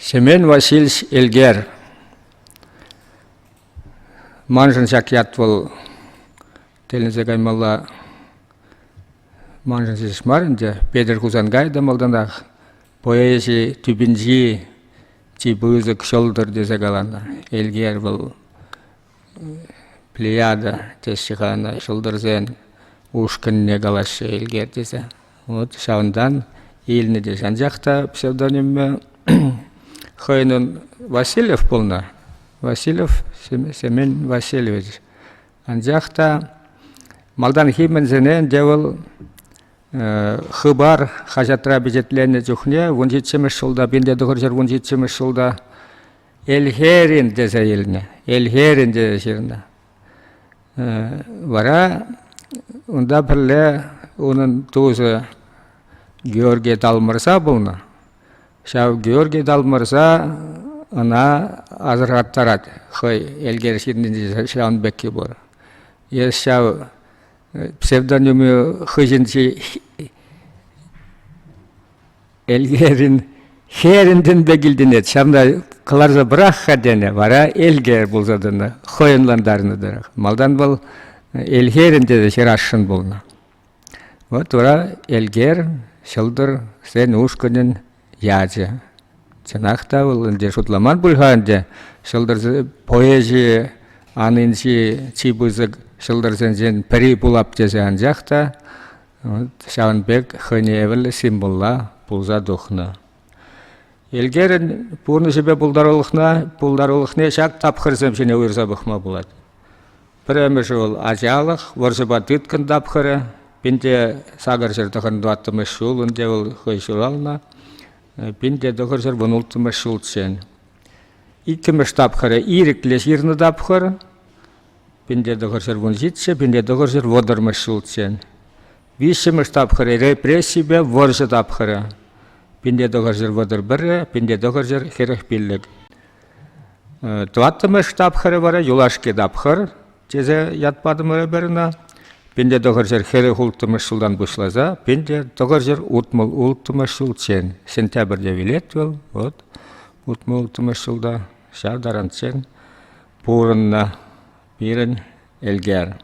Семен Васильевич Эльгер. Маншӑн ҫак ят вӑл тӗлӗнсе каймалла маншӑн ҫеҫ мар ӗнтӗ. Петӗр Хусанкай та малтанах поэзи тӳпинчи чи пысӑк ҫӑлтӑр тесе каланӑ. Эльгер вӑл Плеяда теҫҫӗ-ха ӑна ҫӑлтӑрсен ушкӑнне калаҫҫӗ Эльгер тесе. Вот ҫавӑнтан илнӗ те. Анчах та псевдонимӗ хӑйӗн Васильев пулнӑ. Васильев Семен Васильевич. Анчах та малтанхи мӗнсене ӗнтӗ вӑл Хыпар хаҫатра пичетленнӗ чухне 17-мӗш ҫулта, 1917-мӗш ҫулта Эльхерин тесе илнӗ. Эльхерин тесе ҫырнӑ. Вара унта пӗрле унӑн тусӗ Георгий Талмӑрса пулнӑ. Ҫав Георгий Талмӑрса ӑна асӑрхаттарать хӑй Элкер ҫыннинче ҫавӑн пекки пур. Эс ҫав псевдонимӗ хыҫӗнчи Элкерӗн хӗрӗн пек илтӗнет, ҫавна кӑларса пӑрах-ха тенӗ, вара Элкер пулса тӑнӑ, хӑй ӑнлантарнӑ тӑрӑх. Малтан вӑл Элхерӗн тесе ҫырасшӑн пулнӑ. Вот вара Элкер ҫӑлтӑрсен ушкӑнӗн ячӗ. Чӑнах та вӑл ӗнтӗ шутламан пуль-ха ӗнтӗ ҫӑлтӑр поэзи анинчи чи пысӑк ҫӑлтӑрсенчен пӗри пулап тесе анчах та Ҫавӑн пек хӑйне евӗрлӗ символла пулса тухнӑ. Элкерӗн пурнӑҫӗпе пултарулӑхна пултарулӑхне ҫак тапхӑрсем ҫине уйӑрса пӑхма пулать. Пӗрремӗшӗ вӑл ачалӑх, вӑрҫӑпа тыткӑн тапхӑрӗ. Пинте сакӑрҫӗр тӑхӑн тӑваттӑмӗш ҫул ӗнтӗ вӑл хӑй ҫуралнӑ. Пинте тӑхӑрҫӗр вунулттӑмӗш ҫулччен. Иккӗмӗш тапхӑрӗ ирӗклӗ ҫырнӑ тапхӑр. 1917, 1930 ҫулччен. Виҫҫӗмӗш тапхӑрӗ репрессипе вӑрҫӑ тапхӑрӗ. 1931, 1945. Тӑваттӑмӗш тапхӑрӗ вара юлашки тапхӑр тесе ят патӑмӑр эпир ӑна. 1946 ҫултан пуҫласа 1966 ҫулччен. Сентябрьте вилет вӑл, вот, 66 ҫулта ҫав таранччен пурӑннӑ пирӗн Элкер.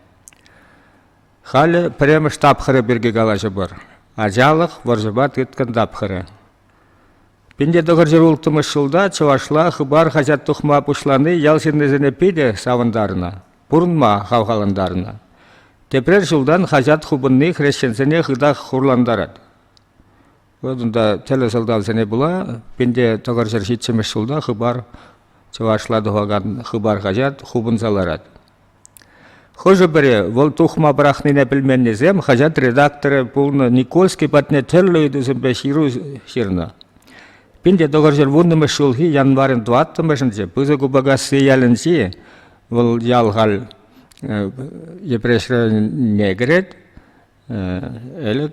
Халӗ пӗрремӗш тапхӑрӗ пирки калаҫӑпӑр. Ачалӑх вӑрҫӑпа тыткӑн тапхӑрӗ. 1906 ҫулта чӑвашла Хыпар хаҫат тухма пуҫлани ял ҫыннисене питӗ савӑнтарнӑ, пурӑнма хавхалантарнӑ. Тепрер ҫултан хаҫат хупӑнни хресченсене хытах хурлантарать. Вот унта тӗрлӗ сӑлтавсене пула пинте тӑхӑрҫӗр ҫиччӗмӗш ҫулта Хыпар чӑвашла тухакан Хыпар хаҫат хупӑнса ларать. Хӑшӗ-пӗри вӑл тухма пӑрахнине пӗлменнисем хаҫат редакторӗ пулнӑ Никольский патне тӗрлӗ ыйтусемпе ҫыру ҫырнӑ. Пинте тӑхӑрҫӗр вуннӑмӗш ҫулхи январӗн тӑваттӑмӗшӗнче Пысӑк Упакасси ялӗнчи вӑл ял халь Йӗпреҫ районне кӗрет, Ӗлӗк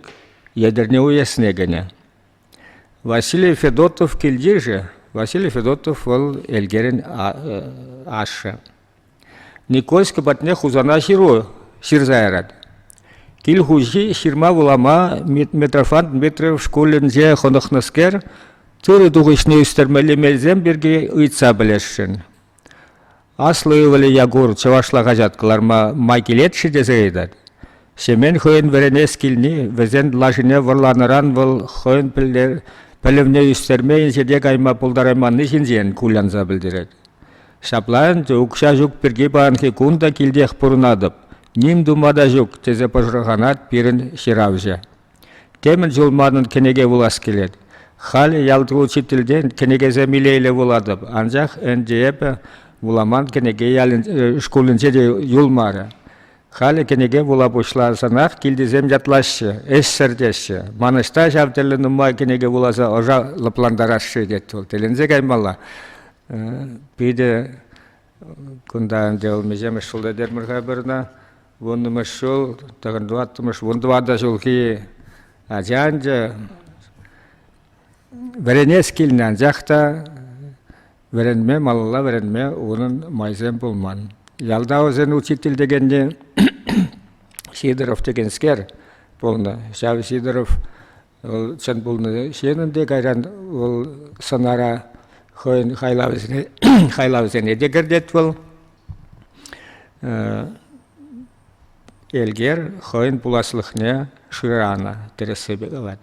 Етӗрне уесне кӗнӗ. Василий Федотов килйышӗ, Василий Федотов вӑл Элкерӗн ашшӗ. Никольский патне Хусана ҫыру ҫырса ярать. Кил хуҫи ҫырма-вулама Митрофан Дмитриев шкулӗнче хӑнӑхнӑскер тырӑ тухӑҫне ӳстермелли мелсем пирки ыйтса пӗлесшӗн. Аслӑ ывӑлӗ Якур чӑвашла хаҫат кӑларма май килет-ши тесе ыйтать. Ҫемен хӑйӗн вӗренес килни вӗсен лашине вӑрланӑран вӑл хӑйӗн пӗлӗвне ӳстерме инҫете кайма пултарайманни ҫинчен кулянса пӗлтерет. Ҫапла ӗнтӗ укҫа ҫук пирки паянхи кун та килтех пурӑнатӑп, ним тума та ҫук, тесе пӑшӑрханать пирӗн ҫыравҫӑ. Темӗн чул манӑн кӗнеке вулас килет. Халӗ ялти учительтен кӗнекесем иле-иле вулатӑп, анчах ӗнтӗ эпӗ вуламан кӗнеке ялӗн шкулӗнче те юлмарӗ. Халӗ кӗнеке вула пуҫласанах килтисем ятлаҫҫӗ, ӗҫсӗр теҫҫӗ. Ман ӑҫта ҫав тӗрлӗ нумай кӗнеке вуласа ӑша лӑплантарас-ши тет вӑл. Тӗлӗнсе каймалла. Питӗ кунта ӗнтӗ вӑл миҫемӗш ҫулта терӗмӗр-ха эпир ӑна. Вуннӑмӗш ҫул, тӑхӑн вунтӑватӑ ҫулхи ача ӗнтӗ. Вӗренес килнӗ, анчах та вӗренме, малалла вӗренме унӑн майсем пулман. Ялта вӗсен учитель текенни Сидоров текенскер пулнӑ. Ҫав Сидоров вӑл чӑн пулнӑ ҫын ӗнтӗ, кайран вӑл сӑнара. Хӑйӗн хайлавӗсене, хайлавӗсене те кӗртет вӑл. Элкер хӑйӗн пуласлӑхне шыранӑ, тӗрӗссипе калать.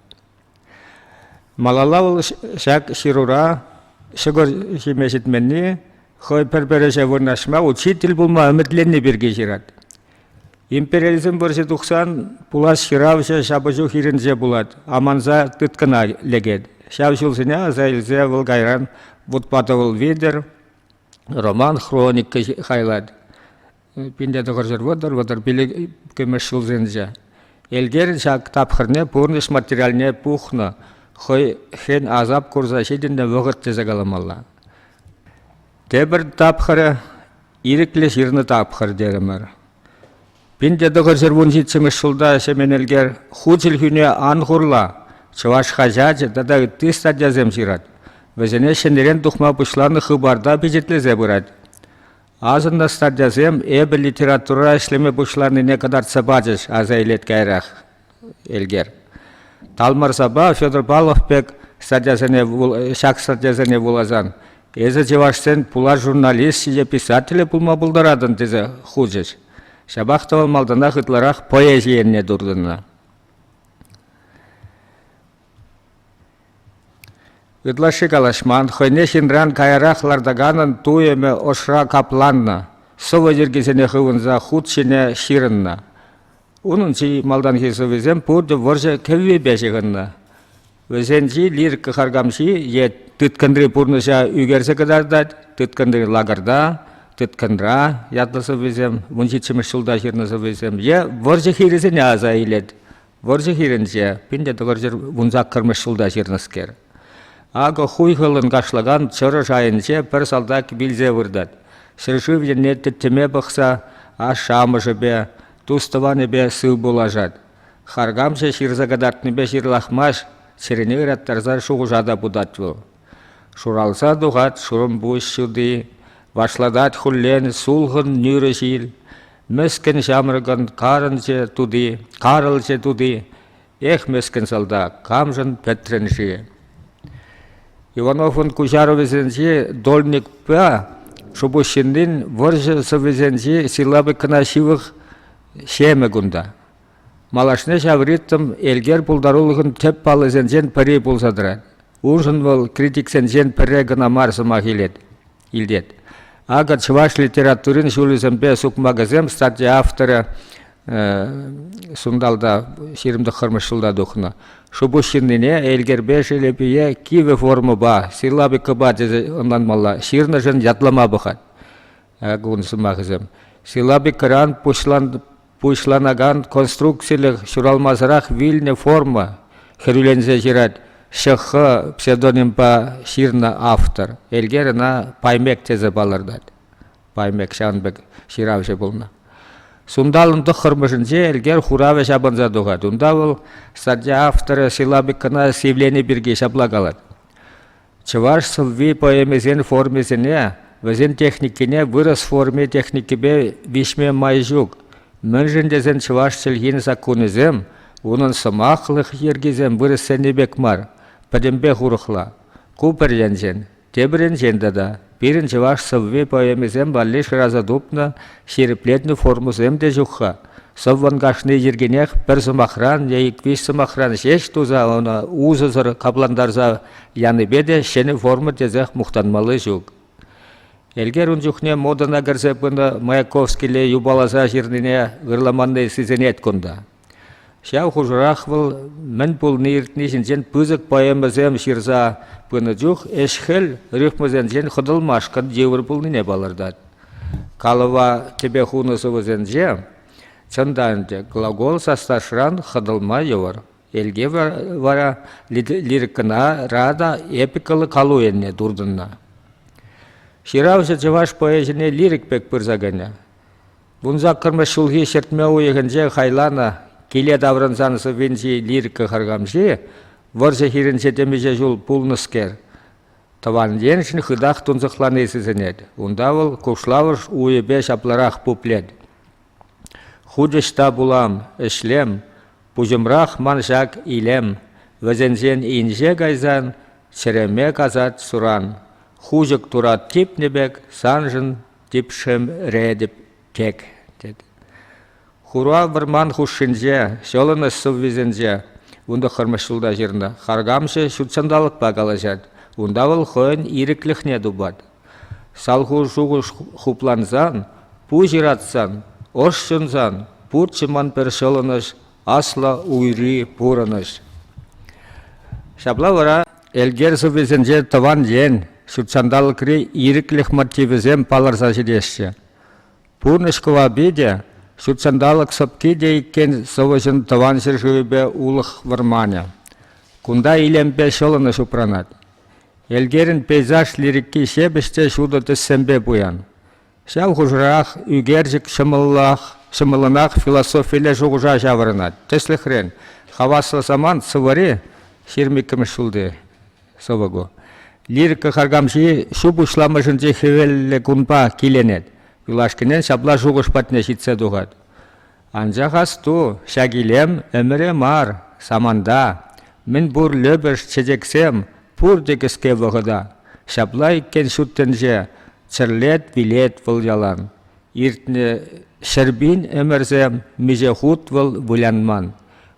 Малалла вӑл ҫак ҫырура ҫӑкӑр ҫиме ҫитменни, хӑй пӗр-пӗр ӗҫе вырнаҫма учитель пулма ӗмӗтленни пирки ҫырать. Империализм вӑрҫи тухсан пулас ҫыравҫӑ ҫапӑҫу хирӗнче пулать, аманса тыткӑна лекет. Ҫав ҫулсене аса илсе вӑл кайран вутпа тӑвӑл витӗр роман хроника хайлать. 1930 35 ҫулсенче. Элкерӗн ҫак тапхӑрне пурнӑҫ материалне пухнӑ, хӑй хӗн асап курса ҫитӗннӗ вӑхӑт тесе каламалла. Тепӗр тапхӑрӗ ирӗклӗ ҫырнӑ тапхӑр терӗмӗр. 1917 ҫулта Ҫемен Элкер «Ху чӗлхӳне ан хурла», чӑваш хаҫачӗ тата ытти статьясем ҫырать. Вӗсене ҫӗнӗрен тухма пуҫланӑ Хыпарта пичетлесе пырать. Асӑннӑ статьясем эпӗ литературӑра ӗҫлеме пуҫланине кӑтартса пачӗҫ, аса илет каярах Элкер. Талмӑрсапа Федор Павлов пек статьясене ҫак статьясене вуласан эсӗ чӑвашсен пулас журналисчӗ е писателӗ пулма пултаратӑн тесе хучӗҫ. Ҫапах та вӑл малтанах ытларах поэзи енне туртӑннӑ. Ытлашши калаҫман, хӑйне ҫынран каярах лартаканӑн туйӑмӗ ӑшра капланнӑ, сӑвӑ йӗркисене хывӑнса хут ҫине ҫырӑннӑ. Унӑн чи малтанхи сӑввисем пурте вӑрҫӑ кӗввипе ҫыхӑннӑ. Вӗсенчи лирика харкамҫи е тыткӑнри пурнӑҫа ӳкерсе кӑтартать, тыткӑнри лакӑрта, тыткӑнра ятлӑ сӑввисем, 17-мӗш ҫулта ҫырнӑ сӑввисем е вӑрҫӑ хирӗсене аса илет, Вӑрҫӑ хирӗнче 1918 ҫулта ҫырнӑскер. Акӑ хуйхӑллӑн кашлакан чӑрӑш айӗнче пӗр салтак вилсе выртать. Ҫӗршыв енне тӗттӗме пӑхса ашшӗ-амӑшӗпе, тус-тӑванӗпе сыв пулашать. Харкамҫӑ ҫырса кӑтартнипе ҫырлахмасть, чӗрине ыраттарса шухӑша та путать вӑл. Шуралса тухать шурӑмпуҫ ҫути, Вашлатать хуллен сулхӑн нӳрӗ ҫил. Мӗскӗн ҫамрӑкӑн карӑнчӗ тути, карӑлчӗ тути. Эх, мӗскӗн салтак, камшӑн пӗтрӗн-ши? Ивановӑн куҫарӑвӗсенчи Дольникпа Шупуҫ ҫыннин вӑрҫӑ сӑввисенчи силлабикӑна ҫывӑх ҫемӗ кунта. Малашне ҫав ритм Элкер пултарулӑхӑн тӗп паллисенчен пӗри пулса тӑрать. Уншӑн вӑл критиксенчен пӗрре кӑна мар сӑмах илет, илтет. Акӑ чӑваш литературин ҫулӗсемпе сукмакӗсем статья авторӗ Сунталта 29-мӗш ҫулта тухнӑ. Шупуҫ ҫыннине Элкерпе Шелепие кивӗ формӑпа, силлабикӑпа тесе ӑнланмалла ҫырнӑшӑн ятлама пӑхать. Ун сӑмахӗсем. Силлабикӑран пуҫланакан конструкцилӗх ҫуралмасӑрах вилнӗ форма, хӗрӳленсе ҫырать ШХ псевдонимпа ҫырнӑ автор. Элкер ӑна Паймек тесе палӑртать. Паймек ҫавӑн пек ҫыравҫӑ пулнӑ. Сунталӑн тӑххӑрмӗшӗнче Элкер хуравӗ ҫапӑнса тухать. Унта вӑл статья авторӗ силлабикӑна сивлени пирки ҫапла калать. Чӑваш сӑвви поэмисен формисене, вӗсен техникине вырӑс форми техникипе виҫме май ҫук, мӗншӗн тесен чӑваш чӗлхин саккунӗсем, унӑн сӑмахлӑх йӗркисем вырӑссенни пек мар, пӗтӗмпех урӑхла. Ку пӗр енчен. Тепӗр енчен тата, пирӗн чӑваш сӑвви поэмисем валли шыраса тупнӑ, ҫирӗплетнӗ формӑсем те ҫук-ха. Сӑввӑн кашни йӗркинех пӗр сӑмахран е ик-виҫ сӑмахран ҫеҫ туса ӑна усӑсӑр каплантарса янипе те ҫӗнӗ форма тесех мухтанмалли ҫук. Элкер ун чухне модӑна кӗрсе пынӑ Маяковскиле юпаласа ҫырнине ырламанни сисӗнет кунта. Ҫав хушӑрах вӑл мӗн пулни-иртни ҫинчен пысӑк поэмӑсем ҫырса пынӑ чух ӗҫ-хӗл рифмӑсенчен хӑтӑлмашкӑн йывӑр пулнине палӑртать. Калӑва тӗпе хунӑ сӑвӑсенче, чӑн та ӗнтӗ, глагол састашран хӑтӑлма йывӑр. Элке вара лирикӑна та эпикӑллӑ калу енне туртӑннӑ. Ҫыравҫӑ чӑваш поэзине лирик пек пырса кӗнӗ. 18-мӗш ҫулхи ҫӗртме уйӑхӗнче хайланӑ «Киле таврӑнсан» сӑввинчи лирика харкамҫи, вӑрҫӑ хирӗнче темиҫе ҫул пулнӑскер, тӑван еншӗн хытах тунсӑхлани сисӗнет. Унта вӑл Кушлавӑш уйӗпе ҫапларах пуплет. Хуть ӑҫта пулам, ӗҫлем, пуҫӑмрах ман ҫак илем, вӗсенчен инҫе кайсан чӗреме касать суран. Хуҫӑк турат типнӗ пек саншӑн типшӗмретӗп тек, тет. Хура вӑрман хушшинче, ҫӑлӑнӑҫ сӑввисенче 19-мӗш ҫулта ҫырнӑ харкамҫӑ ҫутҫанталӑкпа калаҫать, унта вӑл хӑйӗн ирӗклӗхне тупать. Салху шухӑш хуплансан, пуҫ ыратсан, ӑш ҫунсан пурччӗ ман пӗр ҫӑлӑнӑҫ, аслӑ уйри пурӑнӑҫ. Ҫапла вара Элкер сӑввисенче тӑван ен, ҫутҫанталӑкри ирӗклӗх мотивӗсем палӑрса ҫитеҫҫӗ. Пурнӑҫ кӑвапи те, ҫутҫанталӑк сӑпки те иккен сӑвӑҫӑн тӑван ҫӗршывӗпе улӑх вӑрманӗ. Кунта илемпе ҫӑлӑнӑҫ упранать. Элкерӗн пейзаж лирики ҫепӗҫ те ҫутӑ тӗссемпе пуян. Ҫав хушӑрах ӳкерчӗк ҫӑмӑллах, ҫӑмӑллӑнах философилле шухӑша ҫаврӑнать. Тӗслӗхрен, «Хаваслӑ самант» сӑвӑри 22-мӗш ҫулти сӑвӑ ку. Лирика харкамҫи ҫу пуҫламӑшӗнчи хӗвеллӗ кунпа киленет, юлашкинчен ҫапла шухӑш патне ҫитсе тухать. Анчах асту, ҫак илем ӗмӗре мар, саманта. Мӗн пур лӗпӗш чечексем пурте кӗске вӑхӑта. Ҫапла иккен ҫут тӗнче чӗрлет, вилет вӑл ялан. Иртнӗ 100 000 ӗмӗрсем миҫе хут вӑл вылянман.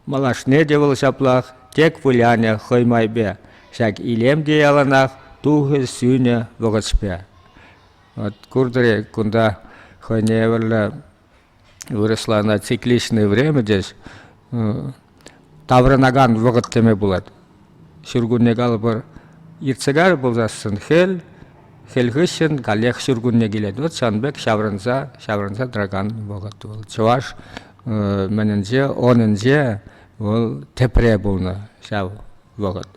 Малашне те вӑл ҫаплах тек вылянӗ хӑй майпе. Ҫак илем те яланах тухӗ сӳнӗ вӑхӑчпе. Вот куртӑр-и, кунта хӑйне евӗрлӗ вырӑсла ӑна цикличное время теҫ, таврӑнакан вӑхӑт теме пулать. Ҫуркунне калӑпӑр, иртсе кайрӗ пулсассӑн хӗл, хӗл хыҫҫӑн каллех ҫуркунне килет. Вот ҫавӑн пек ҫаврӑнса, ҫаврӑнса тӑракан вӑхӑт вӑл. Чӑваш мӗнӗнче, онӗнче вӑл тӗпре пулнӑ ҫав вӑхӑт.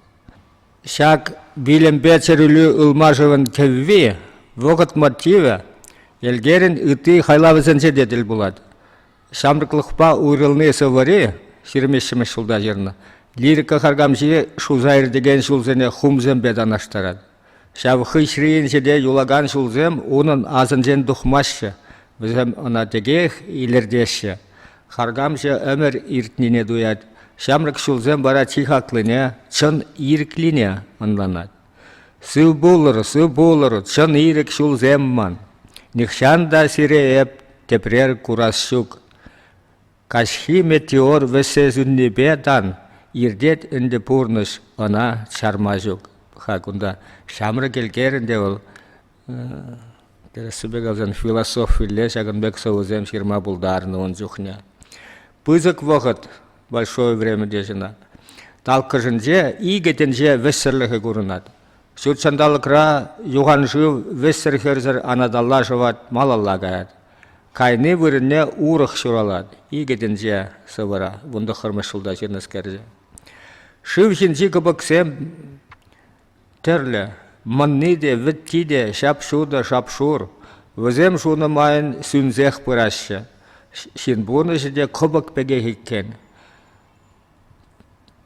Ҫак вилӗмпе чӗрӗлӳ ылмашӑвӗн кӗвви, вӑхӑт мотивӗ Элкерӗн ытти хайлавӗсенче те тӗл пулать. Ҫамрӑклӑхпа уйрӑлни сӑвӑри 23-мӗш ҫулта ҫырнӑ лирика харкамҫи шуса иртекен ҫулсене хумсемпе танлаштарать. Ҫав хыҫри инҫете юлакан ҫулсем унӑн асӗнчен тухмаҫҫӗ, вӗсем ӑна текех илӗртеҫҫӗ. Харкамҫӑ ӗмӗр иртнине туять, ҫамрӑк ҫулсем вара чи хаклине, чӑн ирӗклине ӑнланать. Сыв пулӑр, сыв пулӑр, чӑн ирӗк ҫулсем ман. Нихҫан та сире эп тепрер курас ҫук. Каҫхи метеор вӗҫсе сӳннипе тан иртет ӗнтӗ пурнӑҫ, ӑна чарма ҫук. Ха кунта ҫамрӑк Элкер ӗнтӗ вӑл Тӗрӗссипе каласан, философилле ҫакӑн пек сӑвӑсем ҫырма пултарнӑ ун чухне. Пысӑк вӑхӑт, большое время теҫ ӑна. Талккӑшӗнче икӗ тӗнче вӗҫсӗрлӗхӗ курӑнать. Ҫут ҫанталӑкра юхан шыв вӗҫсӗр-хӗрсӗр анаталла шӑвать, малалла каять. Кайни вырӑнне урӑх ҫуралать. Икӗ тӗнче сӑвӑра, 19-мӗш ҫулта ҫырнӑскерчӗ. Шыв ҫинчи кӑпӑксем Тӗрлӗ, мӑнни те, вӗтти те ҫап-ҫутӑ, шап-шур. Вӗсем шунӑ майӑн сӳнсех пыраҫҫӗ. Ҫын пурнӑҫӗ те кӑпӑк пекех иккен.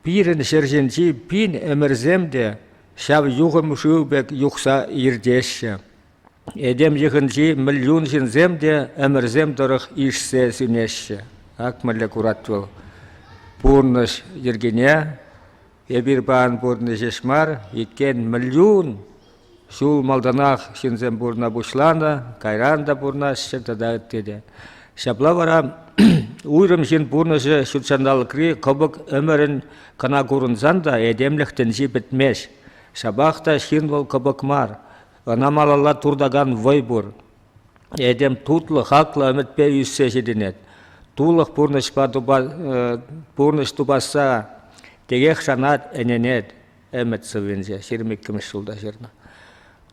Пирӗн ҫӗр ҫинчи пин ӗмӗрсем те ҫав юхӑм шыв пек юхса иртеҫҫӗ. Этем йӑхӗнчи мӗльюн ҫынсем те ӗмӗрсем тӑрӑх ишсе сӳнеҫҫӗ. Ак мӗнле курать вӑл пурнӑҫ йӗркине. Эпир паян пурӑнни ҫеҫ мар, иккен мӗльюн ҫул малтанах ҫынсем пурӑна пуҫланӑ, кайран та пурӑнаҫҫӗ тата ытти те. Ҫапла вара уйрӑм ҫын пурнӑҫӗ ҫутҫанталӑкри кӑпӑк ӗмӗрӗн кӑна курӑнсан та этемлӗх тӗнчи пӗтмест. Ҫапах та ҫын вӑл кӑпӑк мар, ӑна малалла туртакан вӑй пур. Этем тутлӑ, хаклӑ ӗмӗтпе ӳссе ҫитӗнет. Тулӑх пурнӑҫпа тупа, пурнӑҫ тупасса текех шанать, ӗненет. Ӗмӗт сӑввинче 22-мӗш ҫулта ҫырнӑ.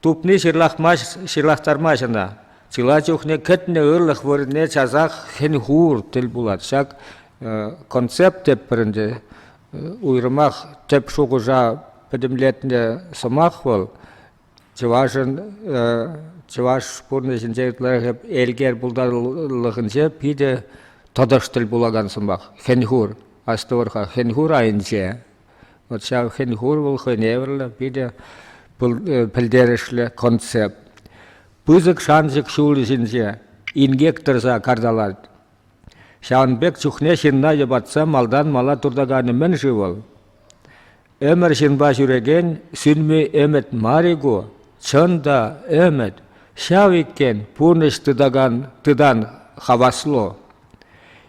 Тупни ҫырлахмасть, ҫырлахтармасть ӑна. Чылай чухне кӗтнӗ ырлӑх вырӑнне часах хӗн-хур тӗл пулать. Ҫак концепт тепӗр ӗнтӗ уйрӑмах тӗп шухӑша пӗтӗмлетнӗ сӑмах вӑл. Чӑвашӑн чӑваш пурнӑҫӗнче ытларах Элкер пултарулӑхӗнче питӗ тӑтӑш тӗл пулакан сӑмах хӗн-хур. Астӑвӑр-ха, хӗн-хур айӗнче. Вот ҫав хӗн-хур вӑл хӑйне евӗрлӗ питӗ пӗлтерӗшлӗ концепт. Пысӑк шанчӑк ҫулӗ ҫинче инкек тӑрса карталать. Ҫавӑн пек чухне ҫынна йӑпатса малтан мала туртаканӗ мӗн-ши вӑл? Ӗмӗр ҫынпа ҫӳрекен сӳнми ӗмӗт мар-и ку? Чӑн та, ӗмӗт, ҫав иккен пурнӑҫ тытакан тытан хаваслу.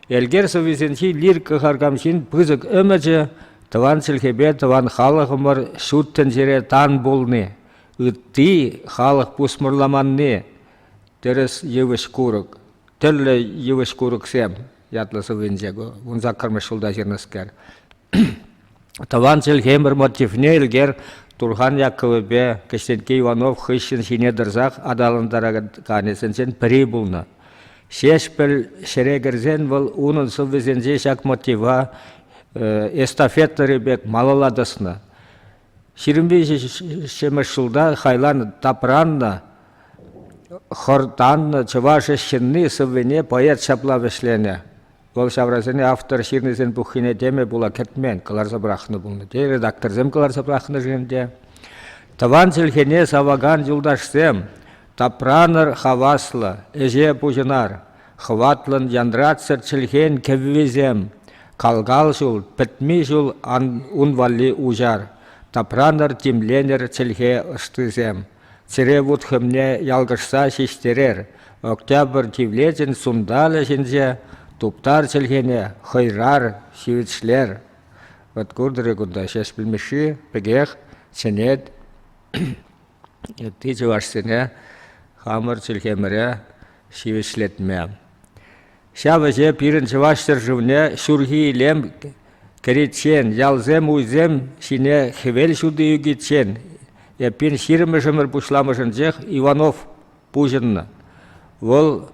Элкер сӑввисенчи лирика харкамҫин пысӑк ӗмӗчӗ тӑван чӗлхепе тӑван халӑхӑмӑр ҫут тӗнчере тан пулни, ытти халӑх пусмӑрламанни, тӗрӗс йывӑҫ-курӑк, тӗрлӗ йывӑҫ-курӑксем ятлӑ сӑввинче 18-мӗш ҫулта ҫырнӑскер. Тӑван чӗлхемӗр мотивне Элкер Турхан Яккӑвӗпе Кӗҫтенкке Иванов хыҫҫӑн ҫине тӑрсах аталантараканӗсенчен пӗри пулнӑ. Ҫеҫпӗл ҫӗре кӗрсен вӑл унӑн сӑввисенче ҫак мотива эстафетӑри пек малалла тӑснӑ. 23-мӗш ҫулта хайланӑ тапраннӑ хӑртаннӑ чӑваш ӗҫ ҫынни сӑввине поэт ҫапла вӗҫленӗ. Вӑл ҫаврасене автор ҫырнисен пуххине теме пула кӗртмен, кӑларса пӑрахнӑ пулнӑ. Те редакторсем кӑларса пӑрахнӑ-ши ӗнтӗ. Тӑван чӗлхене савакан юлташсем, тапранӑр хаваслӑ, ӗҫе пуҫӑнар, хӑватлӑн янратсӑр чӗлхен кӗввисем, кал-кал ҫул, пӗтми ҫул ун валли уҫар, тапранӑр тимленӗр чӗлхе ӑстисем. Чӗре вут-хӗмне ялкӑшса ҫиҫтерер, Октябрь тивлечӗн сунталӗ ҫинче туптар чӗлхене хӑйрар, ҫивӗчлер. Вӑт куртӑр-и кунта Ҫеҫпӗл Мишши пекех чӗнет ытти чӑвашсене хамӑр чӗлхемӗре ҫивӗчлетме. Ҫав ӗҫе пирӗн Чӑваш ҫӗршывне ҫурхи илем кӗриччен, ялсем, уйсем ҫине хӗвел ҫути ӳкиччен, эппин ҫирӗммӗш ӗмӗр пуҫламӑшӗнчех Иванов пуҫӑннӑ. Вӑл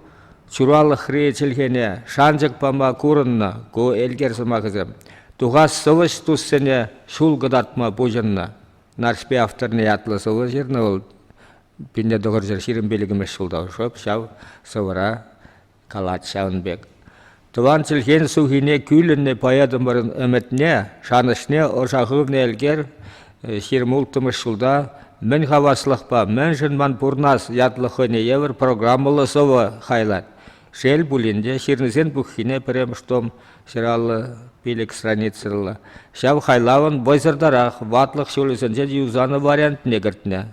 чуралӑхри чӗлхене шанчӑк пама курӑннӑ ку Элкер сӑмахӗсем. Тухас сӑвӑҫ туссене ҫул кӑтартма пуҫӑннӑ. Нарспи авторне ятлӑ сӑвӑ ҫырнӑ вӑл 1925 ҫулта шӑп ҫав сӑвӑра калать ҫавӑн пек. Тӑван чӗлхен сухине кӳлӗннӗ поэтӑмӑрӑн ӗмӗтне, шанӑҫне ӑша хывнӑ Элкер 26-мӗш ҫулта «Мӗн хаваслӑхпа, мӗншӗн ман пурнас» ятлӑ хӑйне евӗр программӑллӑ сӑвӑ хайлать. Шел пулин те, ҫырнисен пуххине пӗрремӗш том 155 страницӑллӑ. Ҫав хайлавӑн вӑйсӑртарах ватлӑх ҫулӗсенче юсанӑ вариантне кӗртнӗ.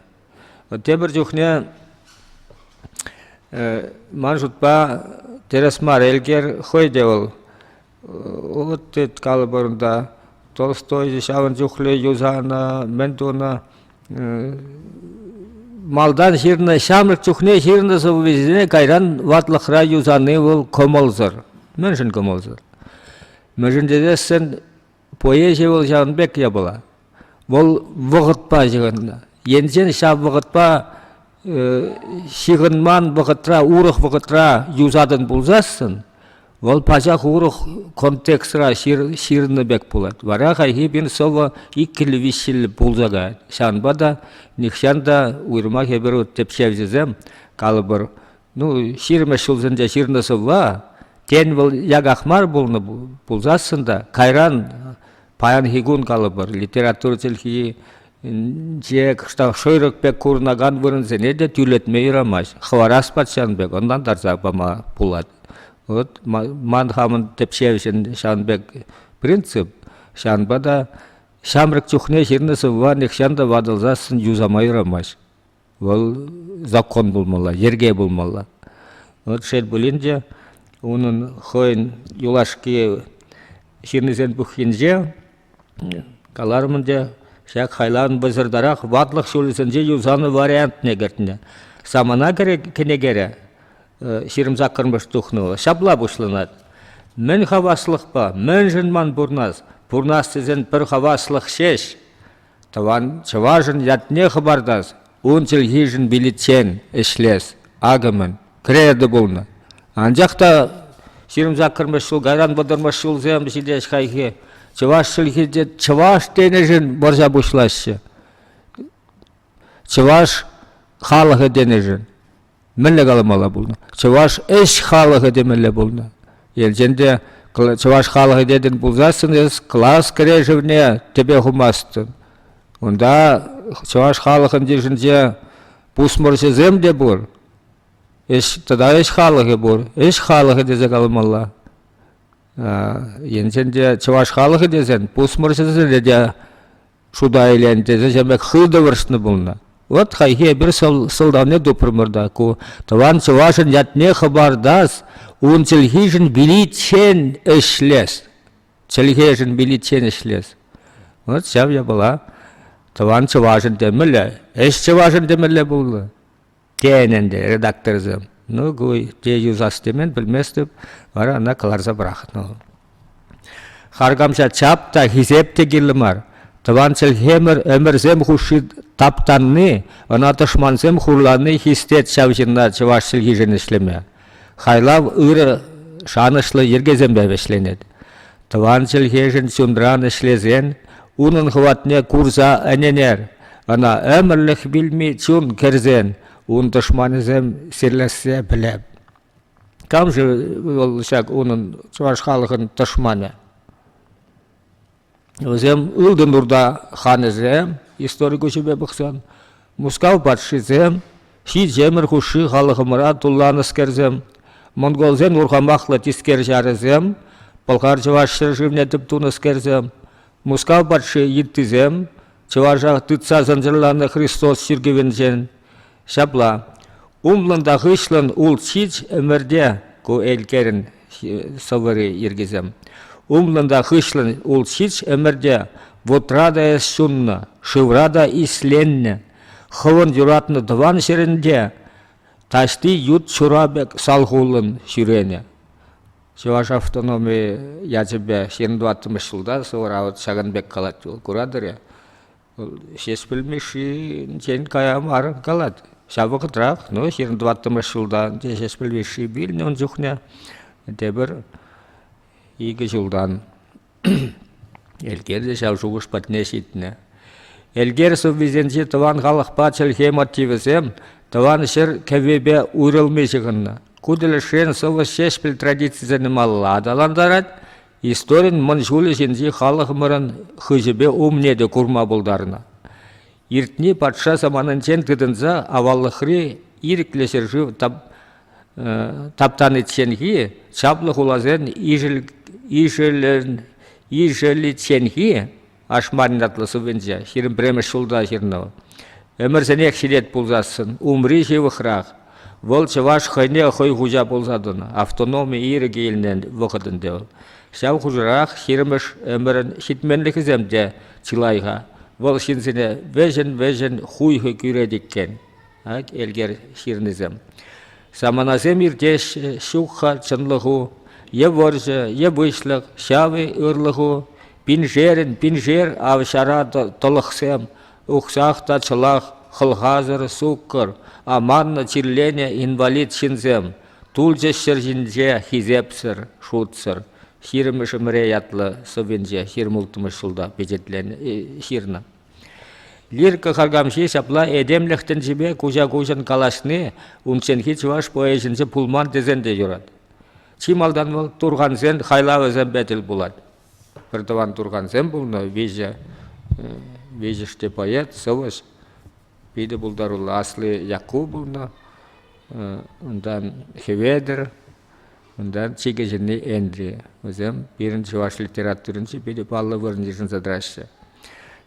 Тепӗр чухне ман шутпа тӗрӗс мар Элкер хӑй те вӑл вот тет калӑпӑр унта Толстой ҫавӑн чухлӗ юсанӑ, мӗн тунӑ. Малтан ҫырнӑ ҫамрӑк чухне ҫырнӑ сӑввисене кайран ватлӑхра юсани вӑл кӑмӑлсӑр. Мӗншӗн кӑмӑлсӑр? Мӗншӗн тесессӗн поэзи вӑл ҫавӑн пек япала. Вӑл вӑхӑтпа ҫыхӑннӑ. Енчен ҫав вӑхӑтпа ҫыхӑнман вӑхӑтра, урӑх вӑхӑтра юсатӑн пулсассӑн, вӑл пачах урӑх контекстра ҫырнӑ пек пулать. Вара хайхи пин сӑвӑ иккӗллӗ-виҫҫӗллӗ пулса каять. Ҫавӑнпа та нихҫан та уйрӑмах эпир тӗпчевҫӗсем, калӑпӑр, ну, ҫирӗммӗш ҫулсенче ҫырнӑ сӑвва, тен, вӑл яках мар пулнӑ пулсассӑн та, кайран паянхи кун калӑпӑр, литература чӗлхинче кӑштах шӑйрӑк пек курӑнакан вырӑнсене те тӳрлетме юрамасть. Хӑварас патшан пек ӑнлантарса пама пулать. Вот ман хамӑн тӗпчевҫӗн ҫавӑн пек принцип. Ҫавӑнпа та ҫамрӑк чухне ҫырнӑ сӑвва нихҫан та ватӑлсассӑн юсама юрамасть. Вӑл закон пулмалла, йӗрке пулмалла. Вот шел пулин те, унӑн хӑйӗн юлашки ҫыннисен пуххинче каларӑм ӗнтӗ, ҫак хайлавӑн вӑйсӑртарах ватлӑх ҫулӗсенче юсанӑ вариантне кӗртнӗ. Самана кӗнекере 28-мӗш тухнӑ вӑл. Ҫапла пуҫланать. Мӗн хаваслӑхпа, мӗншӗн ман пурнас? Пурнас тесен пӗр хаваслӑх ҫеҫ. Тӑван чӑвашӑн ятне хӑпартас, ун чӗлхишӗн виличчен ӗҫлес. Акӑ мӗн, кредо пулнӑ. Анчах та 28-мӗш ҫул, кайран 30-мӗш ҫулсем ҫитеҫ хайхи. Чӑваш чӗлхи те чӑваш тенӗшӗн вӑрҫа пуҫлаҫҫӗ. Чӑваш халӑхӗ тенӗшӗн. Мӗнле каламалла пулнӑ? Чӑваш ӗҫ халӑхӗ темелле пулнӑ. Енчен те чӑваш халӑхӗ тетӗн пулсассӑн эс класс кӗрешӗвне тӗпе хумастӑн. Унта чӑваш халӑхӗн йышӗнче пусмӑрҫӑсем те пур, ӗҫ тата ӗҫ халӑхӗ пур. Ӗҫ халӑхӗ тесе каламалла. Енчен те чӑваш халӑхӗ тесен пусмӑрҫӑсене те шута илен тесе ҫав пек хытӑ вӑрҫнӑ пулнӑ. Вот хайхи эпир сӑлтавне тупрӑмӑр та ку тӑван чӑвашӑн ятне хӑпартас, ун чӗлхишӗн виличчен ӗҫлес. Чӗлхешӗн виличчен ӗҫлес. Вот ҫав япала тӑван чӑвашӑн темелле, ӗҫ чӑвашӑн темелле пулнӑ. Тен ӗнтӗ редакторсем. Ну, ку те юсас темен, пӗлместӗп. Вара ӑна кӑларса пӑрахнӑ. Харкамҫа чап та, хисеп те кирлӗ мар. Тӑван чӗлхемӗр ӗмӗрсем хушши таптанни, ӑна тӑшмансем хурлани хистет ҫав ҫынна чӑваш чӗлхишӗн ӗҫлеме. Хайлав ырӑ, шанӑҫлӑ йӗркесемпе вӗҫленет. Тӑван чӗлхешӗн чунран ӗҫлесен унӑн хӑватне курса ӗненер, ӑна ӗмӗрлӗх вилми чун кӗрсен ун тӑшманӗсем сирлессе пӗлеп. Кам-ши вӑл ҫак унӑн чӑваш халӑхӗн тӑшманӗ? Вӗсем Ылтӑн Урта ханӗсем, истори куҫӗпе пӑхсан, Мускав патшисем, ҫич ӗмӗр хушши халӑхӑмӑра тулланӑскерсем, монголсен урхамахлӑ тискер ҫарӗсем, пӑлхар-чӑваш ҫӗршывне тӗп тунӑскерсем, Мускав патши йыттисем, чӑваша тытса сӑнчӑрланӑ Христос чиркӗвӗнчен. Ҫапла, умлӑн та хыҫлӑн улт-ҫич ӗмӗрте ку Элкерӗн сӑвӑри йӗркисем. Умлӑн та хыҫлӑн улт-ҫич ӗмӗрте вутра та эс ҫуннӑ, шывра та исленнӗ. Хӑвӑн юратнӑ тӑван ҫӗрӗнте таҫти ют чура пек салхуллӑн ҫӳренӗ. Чӑваш автономи ячӗпе 24-мӗш ҫулта сӑвӑра вот ҫакӑн пек калать вӑл, куратӑр-и? Ҫеҫпӗл Мишшинчен кая мар калать. Ҫав вӑхӑтрах, ну, 24-мӗш ҫулта Ҫеҫпӗл Мишши вилнӗ ун чухне, тепӗр икӗ ҫултан Элкер те ҫав шухӑш патне ҫитнӗ. Элкер сӑввисенчи тӑван халӑхпа чӗлхе мотивӗсем тӑван ҫӗр кӗввипе уйрӑлми ҫыхӑннӑ. Ку тӗлӗшрен сӑвӑҫ Ҫеҫпӗл традицисене малалла аталантарать, Историн мӑн ҫулӗ ҫинчи халӑхӑмӑрӑн хыҫӗпе умне те курма пултарнӑ. Иртни патша саманинчен тытӑнса аваллӑхри ирӗклӗ ҫӗршыв таптаничченхи чаплӑ хуласен ишӗличченхи Ашмарин ятлӑ сӑввинче 21-мӗш ҫулта ҫырнӑ вӑл. Ӗмӗрсенех ҫитет пулсассӑн, умри ҫывӑхрах. Вӑл чӑваш хӑйне хӑй хуҫа пулса тӑнӑ, автономи ирӗкӗ илнӗ вӑхӑт ӗнтӗ вӑл. Ҫав хушӑрах ҫирӗмӗш ӗмӗрӗн ҫитменлӗхӗсем те чылай-ха. Вӑл ҫынсене вӗҫӗн-вӗҫӗн хуйхӑ кӳрет иккен. Элкер ҫырнисем. Саманасем иртеҫҫӗ, ҫук-ха чӑнлӑху, е вӑрҫӑ, е выҫлӑх, ҫав-и ырлӑху, пиншерӗн пиншер ав ҫара тӑлӑхсем, уксах та чӑлах, хӑлхасӑр суккӑр, аманнӑ, чирленӗ инвалид ҫынсем, тулчӗҫ ҫӗр ҫинче хисепсӗр, шутсӑр. Ҫирӗммӗш ӗмӗре ятлӑ сӑввинче ҫирӗм улттӑмӗш ҫулта пичетленӗ ҫырнӑ. Лирика харкамҫи ҫапла этемлӗх тӗнчипе куҫа-куҫӑн калаҫни унчченхи чӑваш поэчӗнче пулман тесен те юрать. Чи малтан вӑл Турхансен хайлавӗсемпе тӗл пулать. Пӗртӑван Турхансем пулнӑ, виҫӗ виҫӗш те поэт, сӑвӑҫ, питӗ пултаруллӑ. Асли Якку пулнӑ, унтан Хӗветӗр, Унтан чи кӗҫӗнни Энтри. Вӗсем пирӗн чӑваш литературинче питӗ паллӑ вырӑн йышӑнса тӑраҫҫӗ.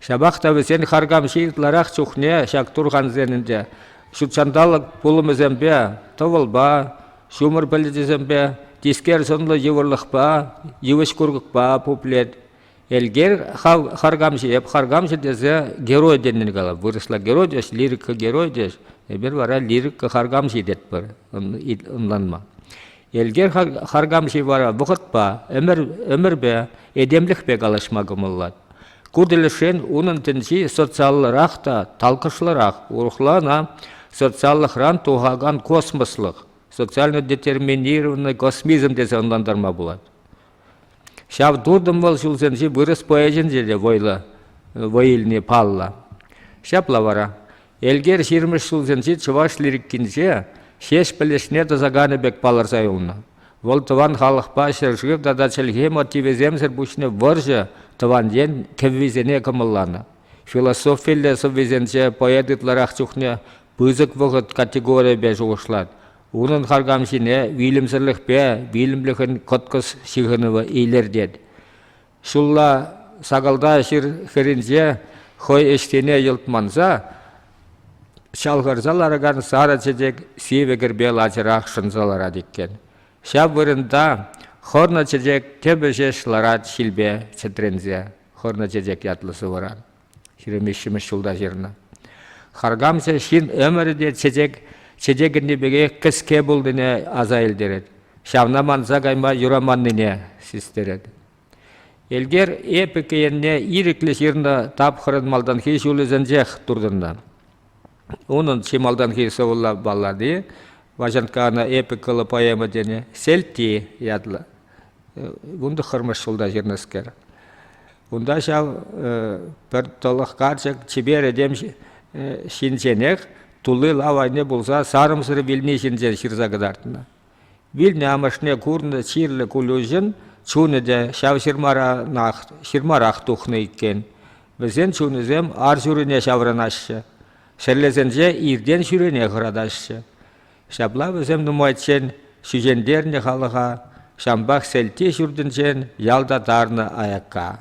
Ҫапах та вӗсен харкамҫи ытларах чухне ҫак турхансен ӗнтӗ ҫутҫанталӑк пулӑмӗсемпе, тӑвӑлпа, ҫумӑр пӗлӗчӗсемпе, тискер сӑнлӑ йывӑрлӑхпа, йывӑҫ-курӑкпа пуплет. Элкер харкамҫӑ, эп харкамҫӑ тесе герой тенӗн калап. Вырӑсла герой теҫ, лирика герой теҫ. Эпир вара лирика харкамҫи тетпӗр ӑнланма. Элкер харкамҫи вара вӑхӑтпа, ӗмӗр, ӗмӗрпе, этемлӗхпе калаҫма кӑмӑллать. Ку тӗлӗшрен унӑн тӗнчи социаллӑрах та талкӑшлӑрах, урӑхла ӑна социаллӑхран тухакан космослӑх, социально детерминированный космизм тесе ӑнлантарма пулать. Ҫав туртӑм вӑл ҫулсенчи вырӑс поэчӗнче те вӑйлӑ вӑй илни паллӑ. Ҫапла вара, Элкер ҫирӗммӗш ҫулсенчи чӑваш лирикинче Ҫеҫпӗл ӗҫне тӑсаканӗ пек палӑрса юлнӑ. Вӑл тӑван халӑхпа ҫӗршыв тата чӗлхе мотивӗсемсӗр пуҫне вӑрҫӑ, тӑван ен кӗввисене кӑмӑлланӑ. Философиллӗ сӑввисенче поэт ытларах чухне пысӑк вӑхӑт категорийӗпе шухӑшлать, Унӑн харкамҫине вилӗмсӗрлӗхпе вилӗмлӗхӗн кӑткӑс ҫыхӑнӑвӗ илӗртет. Ҫулла сакӑлта ҫыр хӗрринче хӑй ӑҫтине йӑлт манса. Чалхӑрса ларакан сарӑ чечек сивӗ кӗрпе лачӑрах шӑнса ларать иккен. Ҫав вырӑнта хӑрнӑ чечек тӗпӗ ҫеҫ ларать ҫилпе чӗтренсе. Хӑрнӑ чечек ятлӑ сӑвӑра. 23-мӗш ҫулта ҫырнӑ. Харкамҫӑ ҫын ӗмӗрӗ те чечек чечекӗнни пекех кӗске пулнине аса илтерет. Ҫавна манса кайма юраманнине систерет. Элкер эпика енне ирӗклӗ ҫырнӑ тапхӑрӑн малтанхи ҫулӗсенчех туртӑннӑ. Унӑн чи малтанхи сӑвӑлла баллади Ваҫанккана эпикӑллӑ поэма тенӗ «Сельти» ятлӑ. 19-мӗш ҫулта ҫырнӑскер. Унта ҫав пӗр тӑлӑх карчӑк чипер этем ҫинченех тулли лав айне пулса сарӑмсӑр вилни ҫинчен ҫырса кӑтартнӑ. Вилнӗ амӑшне курнӑ чирлӗ Кулюҫӑн чунӗ те ҫав ҫырмаранах, ҫырмарах тухнӑ иккен. Вӗсен чунӗсем арҫурине ҫаврӑнаҫҫӗ, ҫӗрлесенче иртен-ҫӳрене хӑратаҫҫӗ. Ҫапла вӗсем нумайччен ҫӳҫентернӗ халӑха, ҫавӑнпах Сельти ҫуртӗнчен ялта тарнӑ аякка.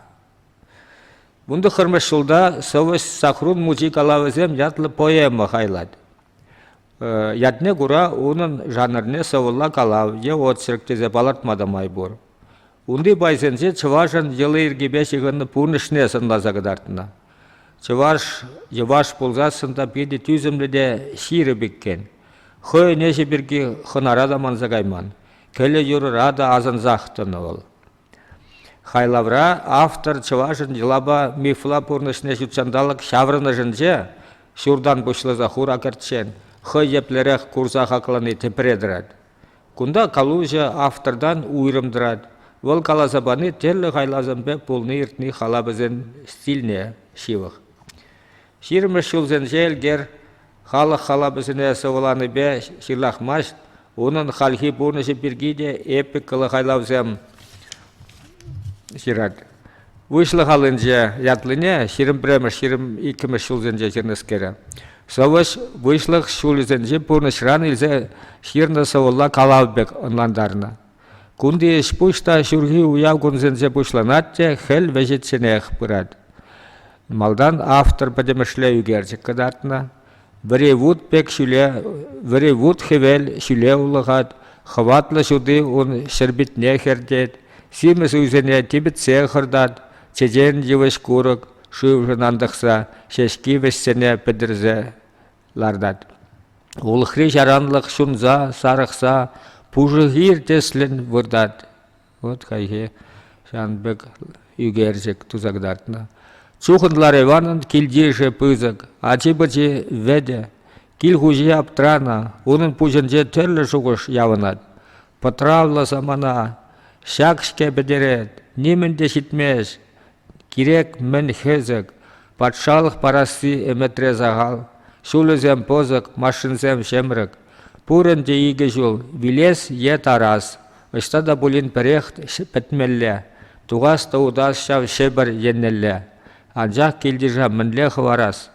19-мӗш ҫулта сӑвӑҫ Сахрун мучи калавӗсем ятлӑ поэма хайлать. Ятне кура унӑн жанрне сӑвӑлла калав е очерк тесе палӑртма та май пур. Унти пайсенче чӑвашӑн йӑли-йӗркипе ҫыхӑннӑ пурнӑҫне сӑнласа кӑтартнӑ. Чӑваш йӑваш пулсассӑн та питӗ тӳсӗмлӗ те ҫирӗп иккен. Хӑйӗн ӗҫӗ пирки хӑнара та манса кайман, кӗлӗ юрӑра та асӑнсах тӑнӑ вӑл. Хайлавра автор чӑвашӑн йӑлапа мифла пурнӑҫне ҫутҫанталӑк ҫаврӑнӑшӗнче ҫуртан пуҫласа хура кӗртчен хӑй еплерех курса хаклани тӗпре тӑрать. Кунта калуҫӑ автортан уйрӑм тӑрать. Вӑл каласа пани тӗрлӗ хайлавсемпе пулни-иртни халапӗсен стильне ҫывӑх. Ҫирӗммӗш ҫулсенче Элкер халӑх халапӗсене сӑвӑланипе ҫырлахмасть, унӑн хальхи пурнӑҫӗ пирки те эпикӑллӑ хайлавсем ҫырать. Выҫлӑх аллинче ятлине 21-мӗш, 22-мӗш ҫулсенче ҫырнӑскерӗ. Сӑвӑҫ выҫлӑх ҫулӗсенчи пурнӑҫран илсе ҫырнӑ сӑвӑлла калав пек ӑнлантарнӑ. Кунти ӗҫ-пуҫ та ҫурхи уяв кунсенче пуҫланать те хӗл вӗҫӗчченех пырать. Малтан автор пӗтӗмӗшле ӳкерчӗк кӑтартнӑ. Вӗри вут пек ҫӳле, вӗри вут хӗвел ҫӳле улӑхать, хӑватлӑ ҫути ун ҫӗрпитне хӗртет, симӗс уйсене типӗтсе хӑртать, чечен йывӑҫ-курӑк шывшӑн антӑхса ҫеҫки вӗҫсене пӗтӗрсе лартать. Улӑхри ҫаранлӑх ҫунса, сарӑхса пушӑ хир тӗслӗн выртать. Вот хайхи ҫавӑн пек ӳкерчӗк туса кӑтартнӑ. Чухӑн Лариванӑн килтишӗ пысӑк, ачи-пӑчи вӗтӗ. Кил хуҫи аптранӑ, унӑн пуҫӗнче тӗрлӗ шухӑш явӑнать. Пӑтравлӑ самана ҫак-ҫке пӗтерет, нимӗн те ҫитмест. Кирек мӗн хӗсӗк, патшалӑх парасси ӗмӗтре сахал. Ҫулӗсем пӑсӑк, машинсем ҫӗмрӗк. Пур ӗнтӗ икӗ ҫул, вилес е тарас. Ӑҫта та пулин пӗрех пӗтмелле, тухас та утас ҫав Ҫӗпӗр еннелле. Анчах килтиша мӗнле хӑварас?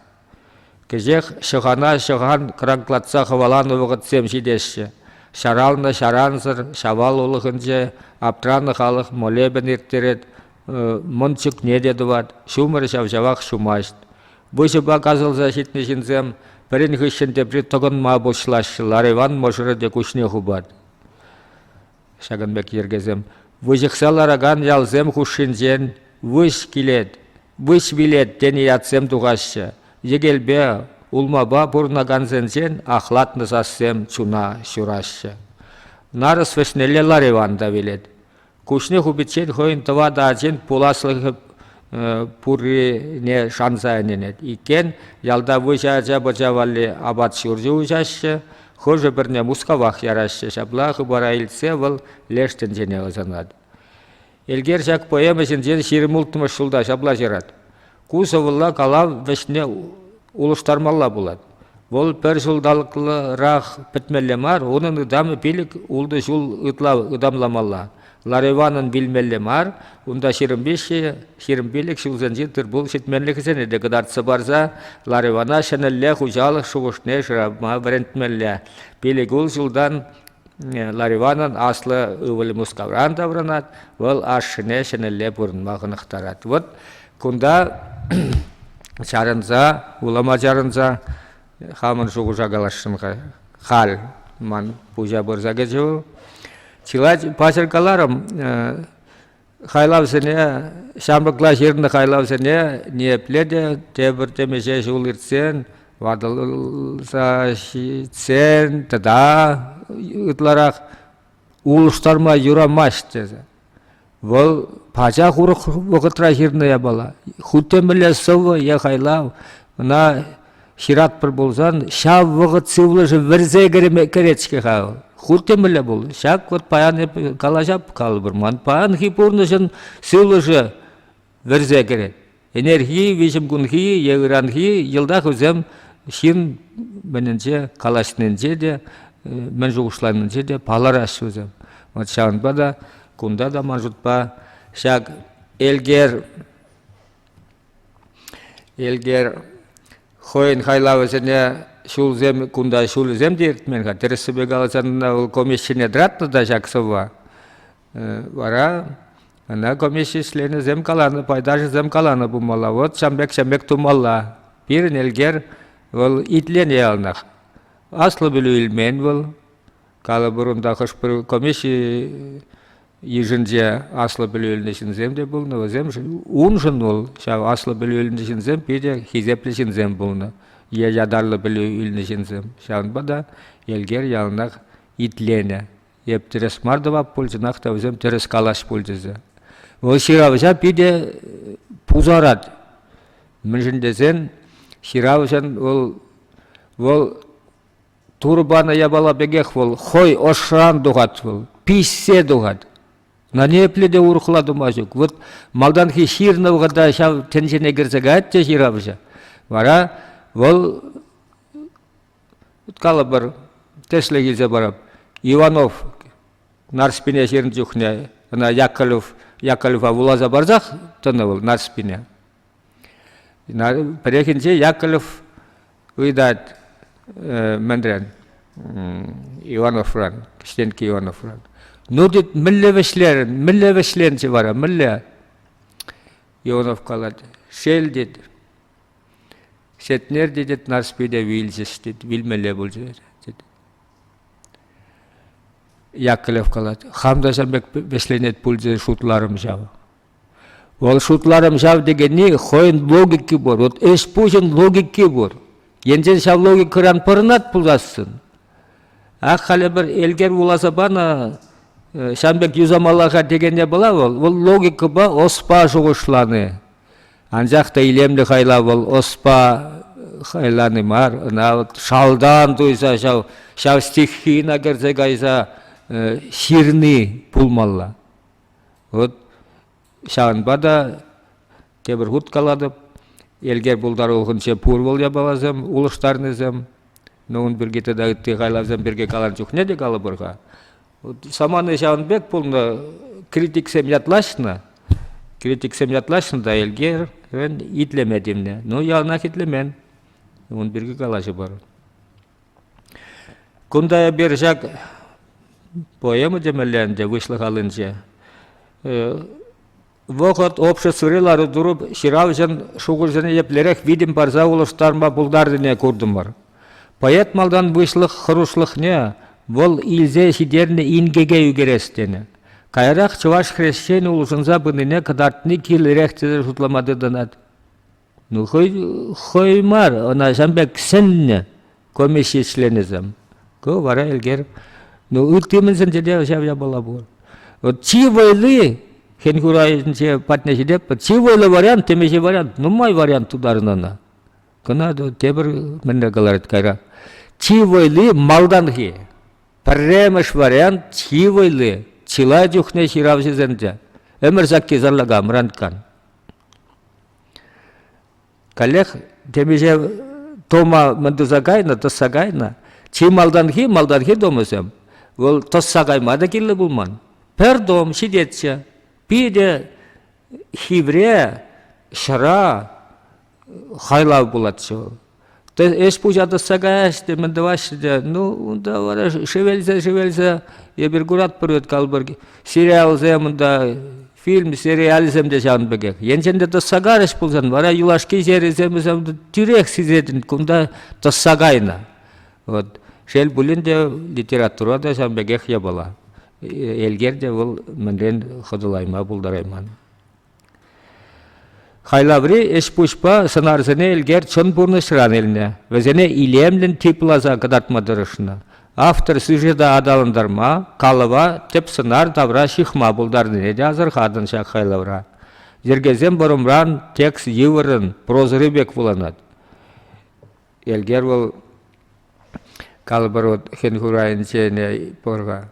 Кӗҫех ҫӑхана ҫӑхан кранклатса хӑваланӑ вӑхӑтсем ҫитеҫҫӗ. Ҫаралнӑ ҫарансӑр Ҫавал улӑхӗнче аптранӑ халӑх молебен ирттерет, мӑн чӳкне те тӑвать, ҫумӑр ҫав-ҫавах ҫумасть. Выҫӑпа касӑлса ҫитнӗ ҫынсем пӗрин хыҫҫӑн тепри тӑкӑнма пуҫлаҫҫӗ, Лариван мӑшӑрӗ те куҫне хупать. Ҫакӑн пек йӗркесем. Выҫӑхса ларакан ялсем хушшинчен выҫ килет, выҫ вилет тенӗ ятсем тухаҫҫӗ. Йӗкелпе, улмапа пурӑнакансенчен ахлатнӑ сассем чуна ҫураҫҫӗ. Нарӑс вӗҫнелле Лариван та вилет. Куҫне хупиччен хӑйӗн тӑватӑ ачин пуласлӑхӗ пуррине шанса ӗненет. Иккен, ялта выҫӑ ача-пӑча валли апат ҫурчӗ уҫаҫҫӗ, хӑшӗ-пӗрне Мускавах яраҫҫӗ. Ҫапла хыпара илтсе вӑл леш тӗнчене ӑсанать. Элкер ҫак поэма ҫинчен 26-мӗш ҫулта ҫапла ҫырать. Ку сӑвӑлла калав вӗҫне улӑштармалла пулать. Вӑл пӗр ҫулталӑклӑрах пӗтмелле мар, унӑн ытамӗ пилӗк-ултӑ ҫул ытла ытамламалла. Лариванӑн вилмелле мар, унта 23 25 ҫулсенчи тыр-пул ҫитменлӗхӗсене те кӑтартса парса Ларивана ҫӗнӗлле хуҫалӑх шухӑшне шырама вӗрентмелле. Пилӗк-ул ҫултан Лариванӑн аслӑ ывӑлӗ Мускавран таврӑнать, вӑл ашшӗне ҫӗнӗлле пурӑнма хӑнӑхтарать. Вот кунта чарӑнса, вулама чарӑнса. хамӑн шухӑша каласшӑн-ха. Халь ман пуҫа пырса кӗчӗ вӑл. Чылай паҫӑр каларӑм, хайлавсене, ҫамрӑкла ҫырнӑ хайлавсене ниепле те тепӗр темиҫе ҫул иртсен, ватӑлса ҫитсен тата ытларах улӑштарма юрамасть тесе. Вӑл пачах урӑх вӑхӑтра ҫырнӑ япала. Хуть те мӗнле сӑвӑ е хайлав ӑна ҫыратпӑр пулсан ҫав вӑхӑт сывлӑшӗ вӗрсе кӗрет-ҫке-ха вӑл. Хуть те мӗнле пул. Ҫак вот паян эп калаҫап калӑпӑр. Ман паянхи пурнӑҫӑн сывлӑшӗ вӗрсе кӗрет. Ӗнерхи, виҫӗмкунхи е ыранхи йӑлтах вӗсем ҫын мӗнӗнче, калаҫнинче те, мӗн шухӑшланинче те палӑраҫҫӗ вӗсем. Вот ҫавӑнпа та кунта та ман шутпа ҫак Элкер Элкер хӑйӗн хайлавӗсене ҫулсем кунта ҫулӗсем те иртмен-ха. Тӗрӗссипе каласан ӑна вӑл комиссине тӑратнӑ та ҫак сӑвва. Вара ӑна комисси членӗсем каланӑ, пайташӗсем каланӑ пулмалла. Вот ҫам пек, ҫам пек тумалла. Пирӗн Элкер вӑл итленӗ яланах. Аслӑ пӗлӳ илмен вӑл. Калӑпӑр, унта хӑш-пӗр комисси йышӗнче аслӑ пӗлӳ илнӗ ҫынсем те пулнӑ. Вӗсем уншӑн вӑл ҫав аслӑ пӗлӳ илнӗ ҫынсем питӗ хисеплӗ ҫынсем пулнӑ е ятарлӑ пӗлӳ илнӗ ҫынсем. Ҫавӑнпа та Элкер яланах итленӗ. Эп тӗрӗс мар тӑвап пуль, чӑнах та вӗсем тӗрӗс калаҫ пуль тесе. Вӑл ҫыравҫа питӗ пусарать. Мӗншӗн тесен ҫыравҫӑн вӑл вӑл Турӑ панӑ япала пекех вӑл хӑй ӑшран тухать вӑл, пиҫсе тухать. На ниепле те урӑхла тума ҫук. Вот малтанхи ҫырнӑ вӑхӑта ҫав тӗнчене кӗрсе каять те ҫыравҫӑ. Вара вӑл калӑпӑр, тӗслӗх илсе парап. Иванов Нарспине ҫырнӑ чухне ӑна Яковлев, Яковлева вуласа парсах тӑнӑ вӑл Нарспине. Пӗррехинче Яковлев ыйтать мӗнрен, Ивановран, Кӗҫтенкки Ивановран. Ну, тет, мӗнле вӗҫлерӗн, мӗнле вӗҫленчӗ вара, мӗнле? Иванов калать, шел, тет, Сетнер те, тет, Нарспи те вилчӗҫ, тет, вилмелле пулчӗ, тет. Яковлев калать, хам та ҫав пек вӗҫленет пуль тесе шутларӑм ҫав. Вӑл шутларӑм ҫав текенни хӑйӗн логики пур. Вот ӗҫ-пуҫӑн логики пур. Енчен ҫав логикӑран пӑрӑнать пулсассӑн, ах, халӗ пӗр Элкер вуласа панӑ ҫавӑн пек юсамалла-ха текенне пула вӑл, вӑл логикӑпа ӑспа шухӑшлани. Анчах та илемлӗ хайлав вӑл ӑспа хайлани мар, ӑна вот шалтан туйса ҫав, ҫав стихийӑна кӗрсе кайса ҫырни пулмалла. Вот ҫавӑнпа та тепӗр хут калатӑп, Элкер пултарулӑхӗнче пур вӑл япаласем, улӑштарнисем. Но ун пирки тата ытти хайлавсем пирки калан чухне те калӑпӑр-ха. Самани ҫавӑн пек пулнӑ, критиксем ятлаҫнӑ, критиксем ятлаҫнӑ та Элкерӗн итлеме тивнӗ. Ну, яланах итлемен. Ун пирки калаҫӑпӑр. Кунта эпир ҫак поэма темелле ӗнтӗ выҫлӑх аллинче. Вӑхӑт обществӑри лару-тӑру ҫыравҫӑн шухӑшӗсене еплерех витӗм парса улӑштарма пултарнине куртӑмӑр. Поэт малтан выҫлӑх хӑрушлӑхне вӑл илсе ҫитернӗ инкеке ӳкерес тенӗ. Каярах чӑваш хресчен улшӑнса пынине кӑтартни кирлӗрех тесе шутлама тытӑнать. Ну, хӑй, хӑй мар, ӑна ҫавӑн пек сӗннӗ комисси членӗсем. Ку вара Элкер, ну, ытти мӗнсенче те ҫав япала пур. Вот чи вӑйли хӗн-хур айӗнче патне ҫитетпӗр. Чи вӑйлӑ вариант, темиҫе вариант, нумай вариант тутарнӑ ӑна. Кӑна тепӗр мӗнле каларать кайра. Чи вӑйли малтанхи. Пӗрремӗш вариант чи вӑйли. Чылай чухне ҫыравҫӑсен те. Ӗмӗр сакки сарлака мранккан. Каллех темиҫе тома мӗн туса кайнӑ, тӑсса кайнӑ. Чи малтанхи, малтанхи томӗсем вӑл тӑсса кайма та кирлӗ пулман. Пӗр том ҫитетчӗ. Питӗ хивре, ҫӑра хайлав пулатчӗ вӑл. Ӗҫ-пуҫа тӑсса каяҫҫӗ те, мӗн тӑваҫҫӗ те, ну, унта вара шӗвелсе-шӗвелсе эпир куратпӑр вӗт калӑпӑр сериалсем унта, Фильм, сериалӗсем те ҫавӑн пекех. Енчен те тӑсса карӗҫ пулсан, вара юлашки серисем вӗсем тӳрех сисетӗн, кунта тӑсса кайнӑ. Вот. Шел пулин те, литература та ҫавӑн пекех япала. Элкер те вӑл мӗнрен хӑтӑлайма пултарайман. Хайлаври ӗҫ-пуҫпа сӑнарсене Элкер чӑн пурнӑҫран илнӗ, вӗсене илемлӗн типласа кӑтартма тӑрӑшнӑ. Автор сюжета аталантарма, калӑва тӗп сӑнар тавра ҫыхма пултарнине те асӑрхатӑн ҫак хайлавра. Йӗркесем вӑрӑмран текст йывӑррӑн, прозӑри пек вуланать. Элкер вӑл калӑпӑр вот хӗн-хур айӗнчен пур-ха.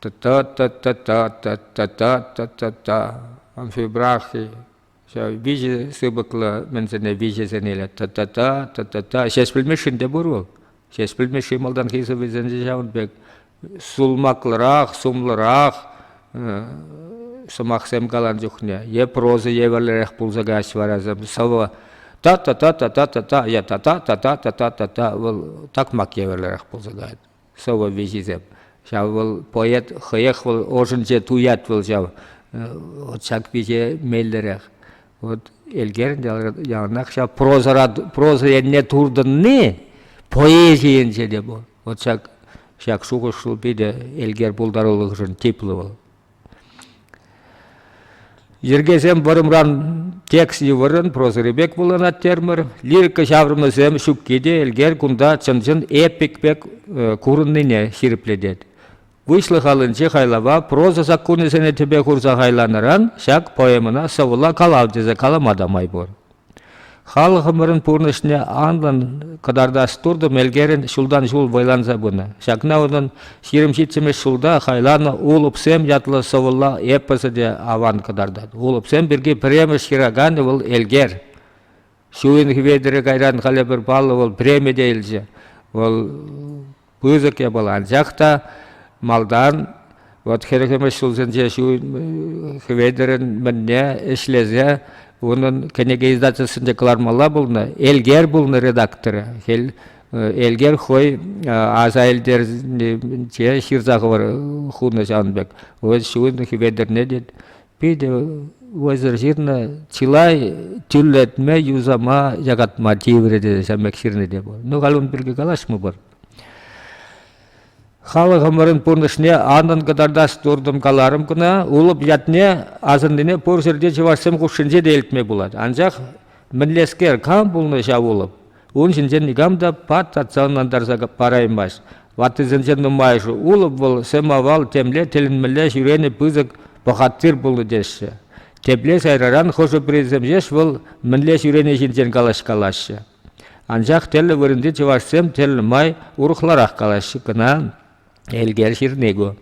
Та-та-та-та-та-та-та-та-та-та амфибрахи ҫав виҫӗ сыпӑклӑ мӗнсене виҫесене илет. Та-та-та, та-та-та. Ҫеҫпӗл Мишшин те пур вӑл. Ҫеҫпӗл Мишши малтанхи сӑввисенче ҫавӑн пек сулмаклӑрах, сумлӑрах сӑмахсем калан чухне е проза евӗрлӗрех пулса каяҫ вара сӑвӑ та-та-та-та-та-та-та е та-та-та-та-та-та-та вӑл такмак евӗрлӗрех пулса каять. Сӑвӑ виҫисем. Ҫав вӑл поэт хӑех вӑл ӑшӗнче туять вӑл ҫав вот ҫак виҫе меллӗрех. Вот Элкерӗн яланах ҫав прозӑра проза енне туртӑнни поэзи енче те пур. Вот ҫак ҫак шухӑш вӑл питӗ Элкер пултарулӑхӗшӗн типлӗ вӑл. Йӗркесем вӑрӑмран текст йывӑррӑн прозӑри пек вуланать термӗр. Лирика ҫаврӑмӗсем ҫукки те Элкер кунта чӑн-чӑн эпик пек курӑннине ҫирӗплетет. Выҫлӑх аллинчи хайлава проза саккунӗсене тӗпе хурса хайланӑран ҫак поэмӑна сӑвӑлла калав тесе калама та май пур. Халӑхӑмӑрӑн пурнӑҫне анлӑн кӑтартас туртӑм Элкерӗн ҫултан-ҫул вӑйланса пынӑ. Ҫакна унӑн 27-мӗш ҫулта хайланӑ «Улӑпсем» ятлӑ сӑвӑлла эпосӗ те аван кӑтартать. Улӑпсем пирки пӗрремӗш ҫыраканӗ вӑл Элкер. Ҫуйӑн Хӗветӗрӗ кайран халӗ пӗр паллӑ вӑл преми те илчӗ. Вӑл пысӑк япала. Анчах та малтан вот хӗрӗхмӗш ҫулсенче Хӗветӗрӗн мӗнне ӗҫлесе унӑн кӗнеке издательствинче кӑлармалла пулнӑ. Элкер пулнӑ редакторӗ. Элкер хӑй аса илтернинче ҫырса хунӑ ҫавӑн пек. Вот Ҫуйӑн Хӗветӗрне тет питӗ вӑйсӑр ҫырнӑ, чылай тӳрлетме, юсама, якатма тиврӗ тесе ҫавӑн пек ҫырнӑ те пур. Ну, халь ун пирки калаҫмӑпӑр. Халӑхӑмӑрӑн пурнӑҫне анлӑн кӑтартас туртӑм каларӑм кӑна, Улӑп ятне асӑннине пур ҫӗрте чӑвашсем хушшинче те илтме пулать. Анчах мӗнлескер, кам пулнӑ ҫав Улӑп? Ун ҫинчен никам та пат татса ӑнлантарса параймасть. Ваттисенчен нумайӑшӗ Улӑп вӑл сӗм авал темле тӗлӗнмелле ҫӳренӗ пысӑк пӑхаттир пулнӑ теҫҫӗ. Тепле сайраран хӑшӗ-пӗрисем ҫеҫ вӑл мӗнле ҫӳрени ҫинчен калаҫкалаҫҫӗ. Анчах тӗрлӗ вырӑнти чӑвашсем тӗрлӗ май урӑхларах калаҫҫӗ кӑна Элкер ҫырни ку.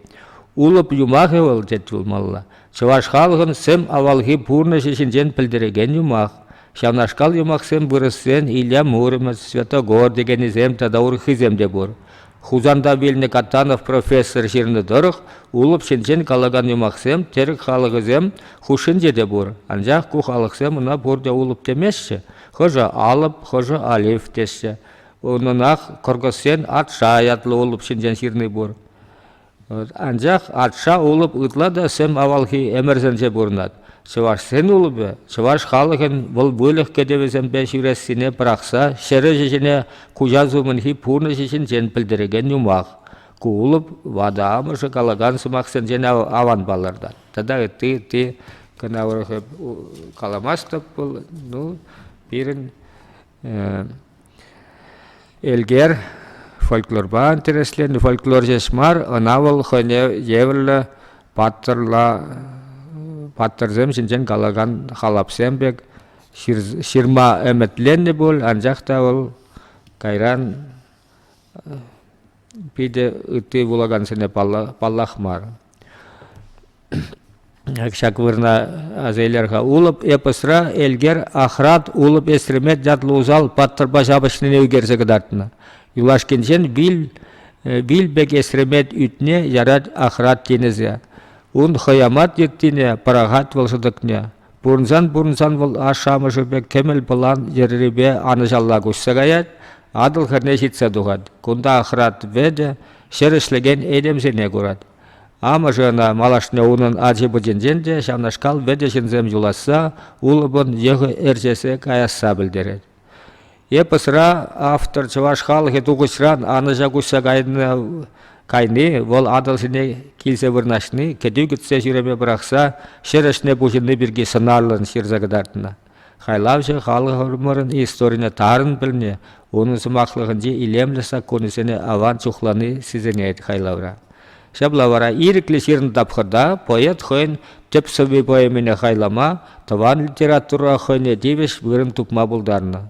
Улӑп юмахӗ вӑл, тет пулмалла. Чӑваш халӑхӑн сӗм авалхи пурнӑҫӗ ҫинчен пӗлтерекен юмах. Ҫавнашкал юмахсем вырӑссен Илья Муромец, Святогор текеннисем тата урӑххисем те пур. Хусанта вилнӗ Катанов профессор ҫырнӑ тӑрӑх, Улӑп ҫинчен калакан юмахсем тӗрӗк халӑхӗсем хушшинче те пур. Анчах ку халӑхсем ӑна пурте Улӑп темеҫҫӗ, хӑшӗ Алӑп, хӑшӗ Алиф теҫҫӗ. Унӑнах кӑркӑссен Атша ятлӑ улӑп ҫинчен ҫырни пур. Анчах Атша улӑп ытла та сӗм авалхи ӗмӗрсенче пурӑнать. Чӑвашсен улӑпӗ чӑваш халӑхӗн вӑл выльӑх кӗтӗвӗсемпе ҫӳрессине пӑрахса ҫӗр ӗҫӗ ҫине куҫас умӗнхи пурнӑҫӗ ҫинчен пӗлтерекен юмах. Ку улӑп ватӑ амӑшӗ калакан сӑмахсенчен аван палӑртать. Тата ытти ытти кӑна урӑх каламастӑп вӑл. Ну, пирӗн Элкер фольклорпа интересленнӗ. Фольклор ҫеҫ мар, ӑна вӑл хӑйне евӗрлӗ паттӑрла паттӑрсем ҫинчен калакан халапсем пек ҫырма ӗмӗтленнӗ пуль, анчах та вӑл кайран питӗ ытти вулакансене паллах мар. Ҫак вырӑна аса илер-ха. Улӑп эпосра Элкер Ахрат Улӑп Эсремет ятлӑ усал паттӑрпа ҫапӑҫнине ӳкерсе кӑтартнӑ. Юлашкинчен вил, вил пек Эсремет ӳтне ярать Ахрат тинӗсе. Ун хӑямат йыттине пӑрахать вӑл шӑтӑкне. Пурӑнсан-пурӑнсан вӑл ашшӗ-амӑшӗпе кӗмӗл пӑлан йӗррипе анӑҫалла куҫса каять, Атӑл хӗрне ҫитсе тухать. Кунта Ахрат вӗтӗ, ҫӗр ӗҫлекен этемсене курать. Амӑшӗ ӑна малашне унӑн ачи-пӑчинчен те ҫавнашкал вӗтӗ ҫынсем юласса, улӑпӑн йӑхӗ ӗрчесе каясса пӗлтерет. Эпосра автор чӑваш халӑхӗ тухӑҫран анӑҫа куҫса кайнӑ кайни, вӑл Атӑл ҫине килсе вырнаҫни, кӗтӳ кӗтсе ҫӳреме пӑрахса ҫӗр ӗҫне пуҫӑнни пирки сӑнарлӑн ҫырса кӑтартнӑ. Хайлавҫӑ халӑхӑмӑрӑн историне тарӑн пӗлни, унӑн сӑмахлӑхӗнчи илемлӗ саккунӗсене аван чухлани сисӗнет хайлавра. Ҫапла вара ирӗклӗ ҫырнӑ тапхӑрта поэт хӑйӗн тӗп сӑвви-поэмине хайлама, тӑван литература хӑйне тивӗҫ вырӑн тупма пултарнӑ.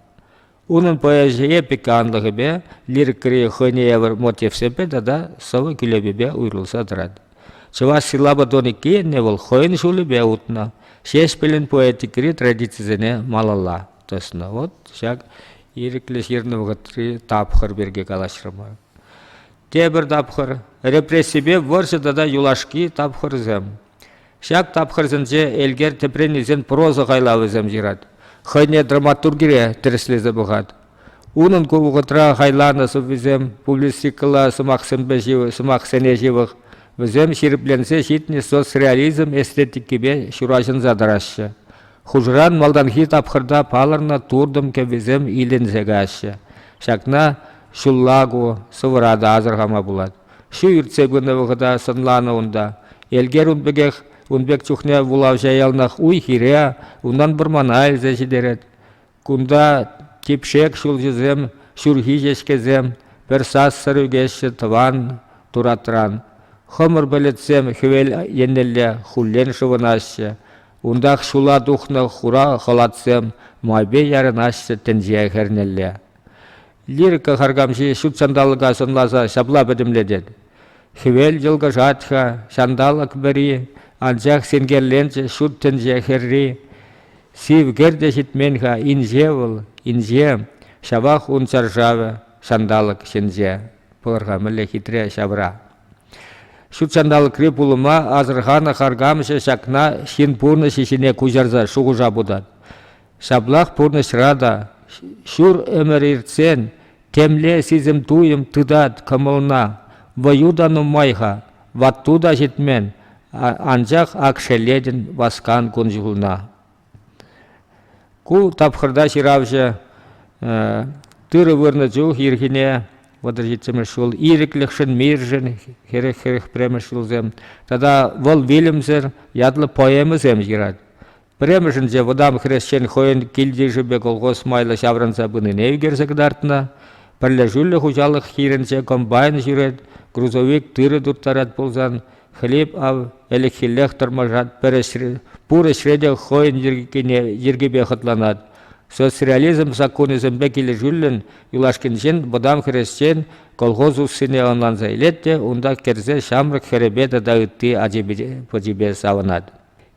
Унӑн поэзийӗ эпика анлӑхӗпе, лирикӑри хӑйне евӗр мотивсемпе тата сӑвӑ кӳлепипе уйрӑлса тӑрать. Чӑваш силлабо тоникки енне вӑл хӑйӗн ҫулӗпе утнӑ, Ҫеҫпӗлӗн поэтикӑри традицисене малалла тӑснӑ. Вот ҫак ирӗклӗ ҫырнӑ вӑхӑтри тапхӑр пирки калаҫрӑмӑр. Тепӗр тапхӑр – репрессипе вӑрҫӑ тата юлашки тапхӑрсем. Ҫак тапхӑрсенче Элкер тӗпрен илсен проза хайлавӗсем ҫырать, хӑйне драматургире тӗрӗслесе пӑхать. Унӑн ку вӑхӑтра хайланӑ сӑввисем публицистикӑлла сӑмахсемпе сӑмахсене ҫывӑх, вӗсем ҫирӗпленсе ҫитнӗ соцреализм эстетикипе ҫураҫӑнса тӑраҫҫӗ. Хушӑран малтанхи тапхӑрта палӑрнӑ туртӑм кӗввисем илтӗнсе каяҫҫӗ. Ҫакна ҫулла ку сӑвӑра та асӑрхама пулать. Ҫу иртсе пынӑ вӑхӑта сӑнланӑ унта. Элкер ун пекех ун пек чухне вулавҫа яланах уй-хире, унтан вӑрмана илсе ҫитерет. Кунта типшек ҫулҫӑсем, ҫурхи ҫеҫкесем пӗр сассӑр ӳкеҫҫӗ тӑван туратран. Хӑмӑр пӗлӗтсем хӗвел еннелле хуллен шӑвӑнаҫҫӗ. Унтах ҫула тухнӑ хура хӑлатсем майпе ярӑнаҫҫӗ тӗнче хӗрнелле. Лирика харкамҫи ҫут ҫанталӑка сӑнласа ҫапла пӗтӗмлетет. Хӗвел йӑлкӑшать-ха, ҫанталӑк вӗри, анчах синкерленчӗ ҫут тӗнче хӗрри. Сив кӗр те ҫитмен-ха, инҫе вӑл, инҫе, ҫавах ун чаршавӗ ҫанталӑк ҫинче. Пӑхӑр-ха, мӗнле хитре ҫавра. Ҫут ҫанталӑкри пулӑма асӑрханӑ харкамҫӑ ҫакна ҫын пурнӑҫӗ ҫине куҫарса шухӑша путать. Ҫаплах пурнӑҫра та ҫур ӗмӗр иртсен темле сисӗм-туйӑм тытать кӑмӑлна. Вӑю та нумай-ха, ватту та ҫитмен, анчах ак шеллетӗн васкан кун-ҫулна. Ку тапхӑрта ҫыравҫӑ тырӑ вырнӑ чух ирхине 37-мӗш ҫул «Ирӗклӗхшӗн, миршӗн» 40-41-мӗш ҫулсем тата «Вӑл вилӗмсӗр» ятлӑ поэмӑсем ҫырать. Пӗрремӗшӗнче вӑтам хресчен хӑйӗн кил-йышӗпе колхоз майлӑ ҫаврӑнса пынине ӳкерсе кӑтартнӑ. Пӗрлешӳллӗ хуҫалӑх хирӗнче комбайн ҫӳрет, грузовик тырӑ турттарать пулсан, Хлеб ав ӗлӗкхиллех тӑрмашать, пӗр ӗҫре, пур ӗҫре те хӑйӗн йӗркине йӗркипе хӑтланать. Соцреализм саккунӗсемпе килӗшӳллӗн юлашкинчен вӑтам хресчен колхоз уссине ӑнланса илет те унта кӗрсе ҫамрӑк хӗрӗпе тата ытти ачи-пӑчипе савӑнать.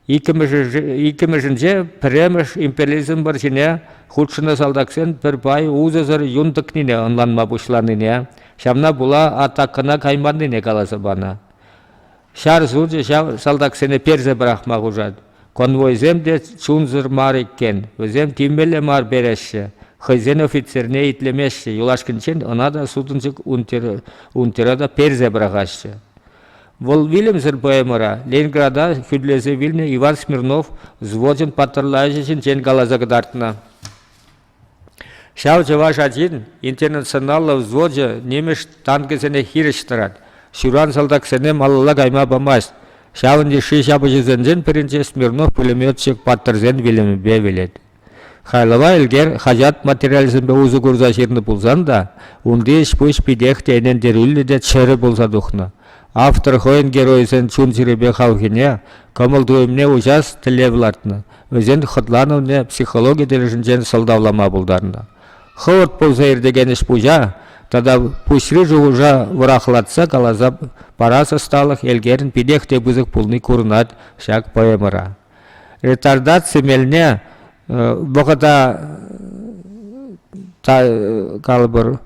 Иккӗмӗшӗнче пӗрремӗш империализм вӑрҫине хутшӑннӑ салтаксен пӗр пай усӑсӑр юн тӑкнине ӑнланма пуҫланине, ҫавна пула атакӑна кайманнине каласа панӑ. Ҫар сучӗ ҫав салтаксене персе пӑрахма хушать. Конвойсем те чунсӑр мар иккен, вӗсем тивмелле мар переҫҫӗ, хӑйсен офицерне итлемеҫҫӗ, юлашкинчен ӑна та сутӑнчӑк унтера та персе пӑрахаҫҫӗ. Вӑл вилӗмсӗр поэмӑра Ленинграда хӳтӗлесе вилнӗ Иван Смирнов взвочӗн паттӑрла ӗҫӗ ҫинчен каласа кӑтартнӑ. Ҫав чӑваш ачин интернационаллӑ взвочӗ нимӗҫ танкӗсене хирӗҫ тӑрать, ҫуран салтаксене малалла кайма памасть. Ҫавӑн йышши ҫапӑҫусенчен пӗринче Смирнов пулеметчик паттӑрсен вилӗмӗпе вилет. Хайлава Элкер хаҫат материалӗсемпе усӑ курса ҫырнӑ пулсан та унти ӗҫ-пуҫ питех те ӗнентерӳллӗ те чӗрӗ пулса тухнӑ. Автор хӑйӗн геройӗсен чун-чӗрипе хавхине, кӑмӑл-туйӑмне уҫас тӗллев лартнӑ, вӗсен хӑтланӑвне психологи тӗлӗшӗнчен сӑлтавлама пултарнӑ. Хӑвӑрт пулса иртекен ӗҫ-пуҫа тата пуҫри шухӑша вӑрахлатса каласа парас ӑсталӑх Элкерӗн питех те пысӑк пулни курӑнать ҫак поэмӑра. Ретардаци мелне вӑхӑта калӑпӑр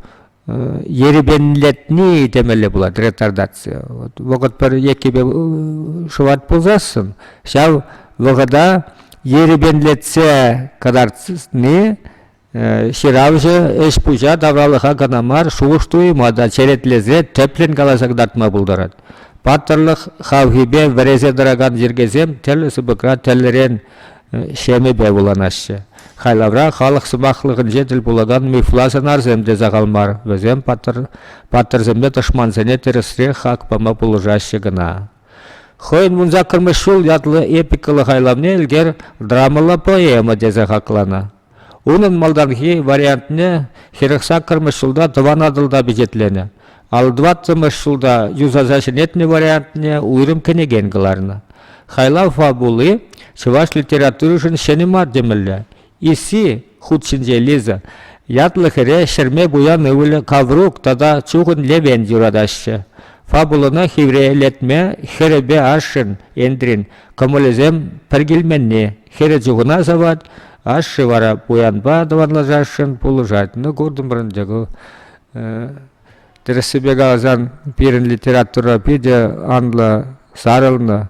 ерипенлетни темелле пулать ретардаци. Вӑхӑт пӗр еккипе шӑвать пулсассӑн ҫав вӑхӑта ерипенлетсе кӑтартни Ҫыравҫӑ ӗҫ-пуҫа тавралӑха кӑна мар, шухӑш-туйӑма та черетлесе тӗплӗн каласа кӑтартма пултарать. Паттӑрлӑх хавхипе вӗресе тӑракан йӗркесем тӗрлӗ сыпӑкра тӗрлӗрен ҫемӗпе вуланаҫҫӗ. Хайлавра халӑх сӑмахлӑхӗнче тӗл пулакан мифла сӑнарсем те сахал мар, вӗсем паттӑрсемпе тӑшмансене тӗрӗсрех хак пама пулӑшаҫҫӗ кӑна. Хӑйӗн вунсаккӑрмӗш ҫул ятлӑ эпикӑллӑ хайлавне Элкер драмӑллӑ поэма тесе хакланӑ. Унӑн малтанхи вариантне 48-мӗш ҫулта Тӑван Атӑлта пичетленӗ. 54-мӗш ҫулта юсаса ҫӗнетнӗ вариантне уйрӑм кӗнекен кӑларнӑ. Хайлав фабули чӑваш литературишӗн ҫӗнӗ мар темелле. Исси, хут ҫинче Лиза, ятлӑ хӗре ҫӗрме пуян ывӑлӗ Каврук тата чухӑн Левен юратаҫҫӗ. Фабулӑна хиврелетме хӗрӗпе ашшӗн, Энтрин, кӑмӑлӗсем пӗр килменни, хӗрӗ чухӑна савать, ашшӗ вара пуянпа тӑванлашасшӑн пулӑшать. Ну, куртӑмӑр ӗнтӗ ку. Тӗрӗссипе каласан, пирӗн литература питӗ анлӑ сарӑлнӑ.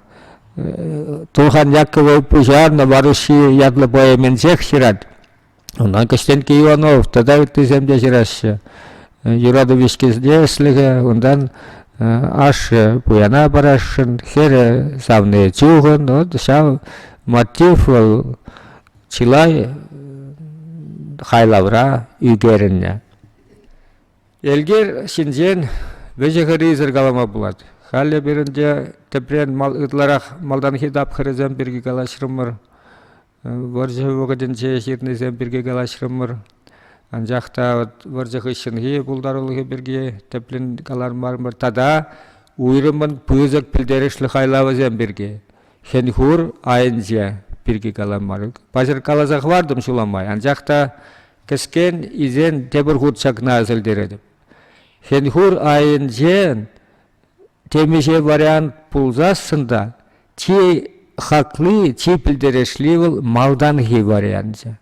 Турхан Яккӑвӗ пуҫарнӑ Варуҫҫи ятлӑ поэминчех ҫырать. Унтан Кӗҫтенкке Иванов тата ыттисем те ҫыраҫҫӗ. Юрату виҫкӗтеслӗхӗ, унтан ашшӗ пуяна парасшӑн, хӗрӗ савни чухӑн. Вот ҫав мотив вӑл чылай хайлавра ӳкерӗннӗ. Элкер ҫинчен вӗҫӗ-хӗррисӗр калама пулать. Халӗ пирӗн те тӗпрен ытларах малтанхи тапхӑрӗсем пирки калаҫрӑмӑр. Вӑрҫӑ вӑхӑтӗнче ҫырнисем пирки калаҫрӑмӑр. Анчах та вот вӑрҫӑ хыҫҫӑнхи пултарулӑхӗ пирки тӗплӗн калармарӑмӑр. Тата уйрӑмӑн пысӑк пӗлтерӗшлӗ хайлавӗсем пирки. Хӗн-хур айӗнче пирки каламарӑм. Паҫӑр каласа хӑвартӑм ҫула май, анчах та кӗскен илсен тепӗр хут ҫакна аса илтеретӗп. Хӗн-хур айӗнче темиҫе вариант пулсассӑн та чи хакли, чи пӗлтерӗшли вӑл малтанхи варианчӗ.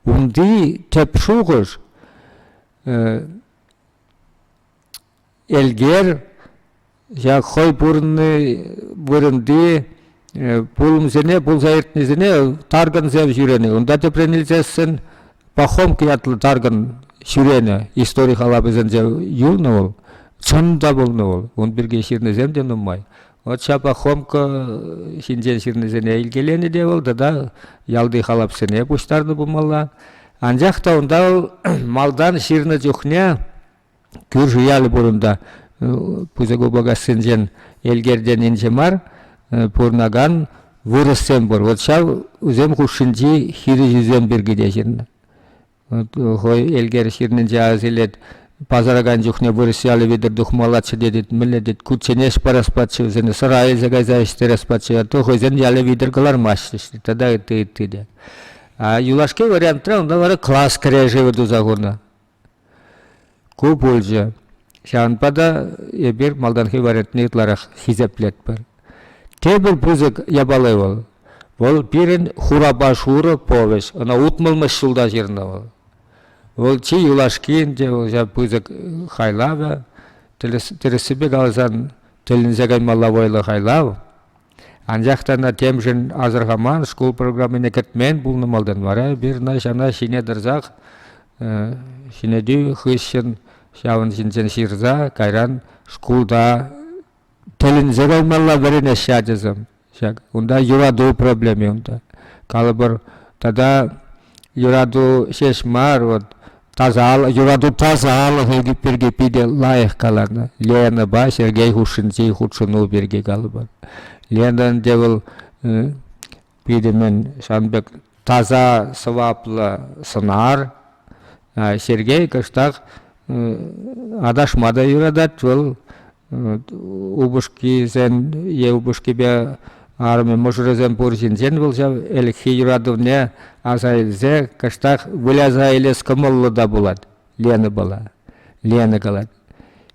Унти тӗп шухӑш Элкер ҫак хӑй пурӑннӑ вырӑнти пулӑмсене, пулса иртнисене таркӑнсем ҫӳренӗ. Унта тӗпрен илсессӗн Пахомка ятлӑ таркӑн ҫӳренӗ. Истори халапӗсенче юлнӑ вӑл. Чӑн та пулнӑ вӑл. Ун пирки ҫырнисем те нумай. Вот ҫав Пахомка ҫинчен ҫырнисене илкеленӗ те вӑл тата ялти халапсене пуҫтарнӑ пулмалла. Анчах та унта вӑл малтан ҫырнӑ чухне Кӳршӗ ялӗ пур унта, Пысӑк Упакассинчен Элкертен инҫе мар пурӑнакан вырӑссем пур. Вот ҫав вӗсем хушшинчи хирӗҫӳсем пирки те ҫырнӑ. Хӑй Элкер ҫырнинче аса илет, пасаракан чухне вырӑс ялӗ витӗр тухмаллаччӗ тет, мӗнле тет, кучченеҫ парас патчӗ вӗсене, сӑра илсе кайса ӗҫтерес патчӗ, а то хӑйсен ялӗ витӗр кӑлармаҫҫӗ тата ытти ытти те. А юлашки вариантра унта вара класс кӗрешӗвӗ туса хунӑ. Ку пулчӗ. Ҫавӑнпа та эпир малтанхи вариантне ытларах хисеплетпӗр. Тепӗр пысӑк япали вӑл, вӑл пирӗн хурапа шурӑ повеҫ. Ӑна утмӑлмӗш ҫулта ҫырнӑ вӑл. Вӑл чи юлашки ӗнтӗ вӑл ҫав пысӑк хайлавӗ. Тӗрӗссипе каласан, тӗлӗнсе каймалла вӑйлӑ хайлав. Анчах та ӑна темшӗн асӑрхаман, шкул программине кӗртмен пулнӑ малтан. Вара эпир ӑна ҫавна ҫине тӑрсах ҫӗнетӳ хыҫҫӑн ҫавӑн ҫинчен ҫырса кайран шкулта тӗлӗнсе каймалла вӗренеҫҫӗ ачасем. Ҫак унта юрату проблеми унта. Калӑпӑр, тата юрату ҫеҫ мар, вот тасал, юрату тасалӑхӗ пирки питӗ лайӑх каланӑ. Ленӑпа Сергей хушшинчи хутшӑну пирки калӑпӑр. Лена ӗнтӗ вӑл питӗ мӗн ҫавӑн пек таса, сӑваплӑ сӑнар. Сергей кӑштах аташма та юратать вӑл. Упӑшкисен е упӑшкипе арӑмӗ мӑшӑрӗсем пур ҫынсен вӑл ҫав ӗлӗкхи юратӑвне аса илсе кӑштах выляса илес кӑмӑллӑ та пулать Ленӑпала. Лена калать: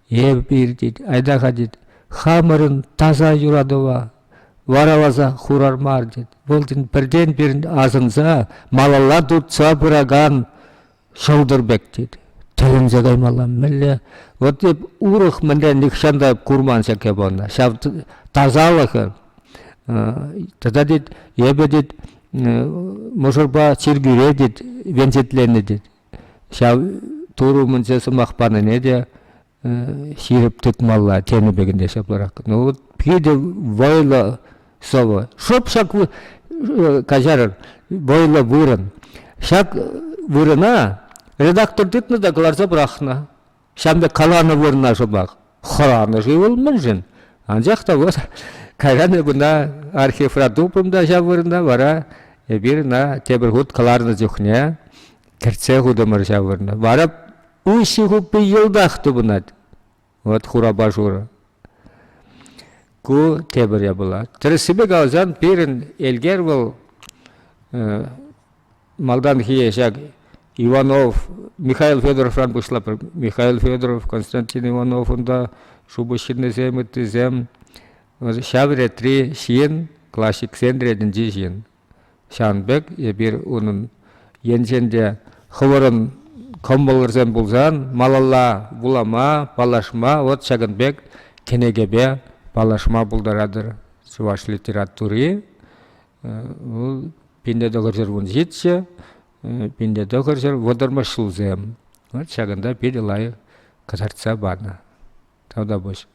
«Эпир, тет, айта-ха, тет, хамӑрӑн таса юратӑва вараласа хурар мар, тет. Вӑл пӗртен-пӗр асӑнса малалла туртса пыракан ҫӑлтӑр пек, тет. Тӗлӗнсе каймалла мӗнле. Вот эп урӑх мӗнле нихҫан та курман ҫак япалана. Ҫав тасалӑхӗ тата тет, эпӗ тет, мӑшӑрпа чиркӳре тет, венчетленнӗ тет. Ҫав Турӑ умӗнче сӑмах панине те. ҫирӗп тытмалла тенӗ пек ӗнтӗ ҫапларах. Ну вот питӗ вӑйлӑ сӑвӑ. Шӑп ҫак каҫарӑр, вӑйлӑ вырӑн. Ҫак вырӑна редактор тытнӑ та кӑларса пӑрахнӑ. Ҫавӑн пек каланӑ вырӑна шӑпах. Хӑранӑ-ши вӑл мӗншӗн? Анчах та вот кайран эп ӑна архивра тупрӑм та ҫав вырӑна вара эпир ӑна тепӗр хут кӑларнӑ чухне кӗртсе хутӑмӑр ҫав вырӑна. Вара уҫҫи хуппи йӑлтах тупӑнать. Вот хурапа шурӑ. Ку тепӗр япала. Тӗрӗссипе каласан пирӗн Элкер вӑл малтанхи ҫак Иванов, Михаил Федоровран пуҫлатпӑр. Михаил Федоров, Константин Иванов унта шупӑҫ ҫыннисем, ыттисем. Ҫав ретри ҫын, классиксен ретӗнчи ҫын. Ҫавӑн пек эпир унӑн енчен те хӑвӑрӑн кӑмӑлӑрсем пулсан малалла вулама, паллашма вот ҫакӑн пек кӗнекепе паллашма пултаратӑр. Чӑваш литератури вӑл 1917, 1930 ҫулсем. Вот ҫакӑнта питӗ лайӑх кӑтартса панӑ. Тавтапуҫ.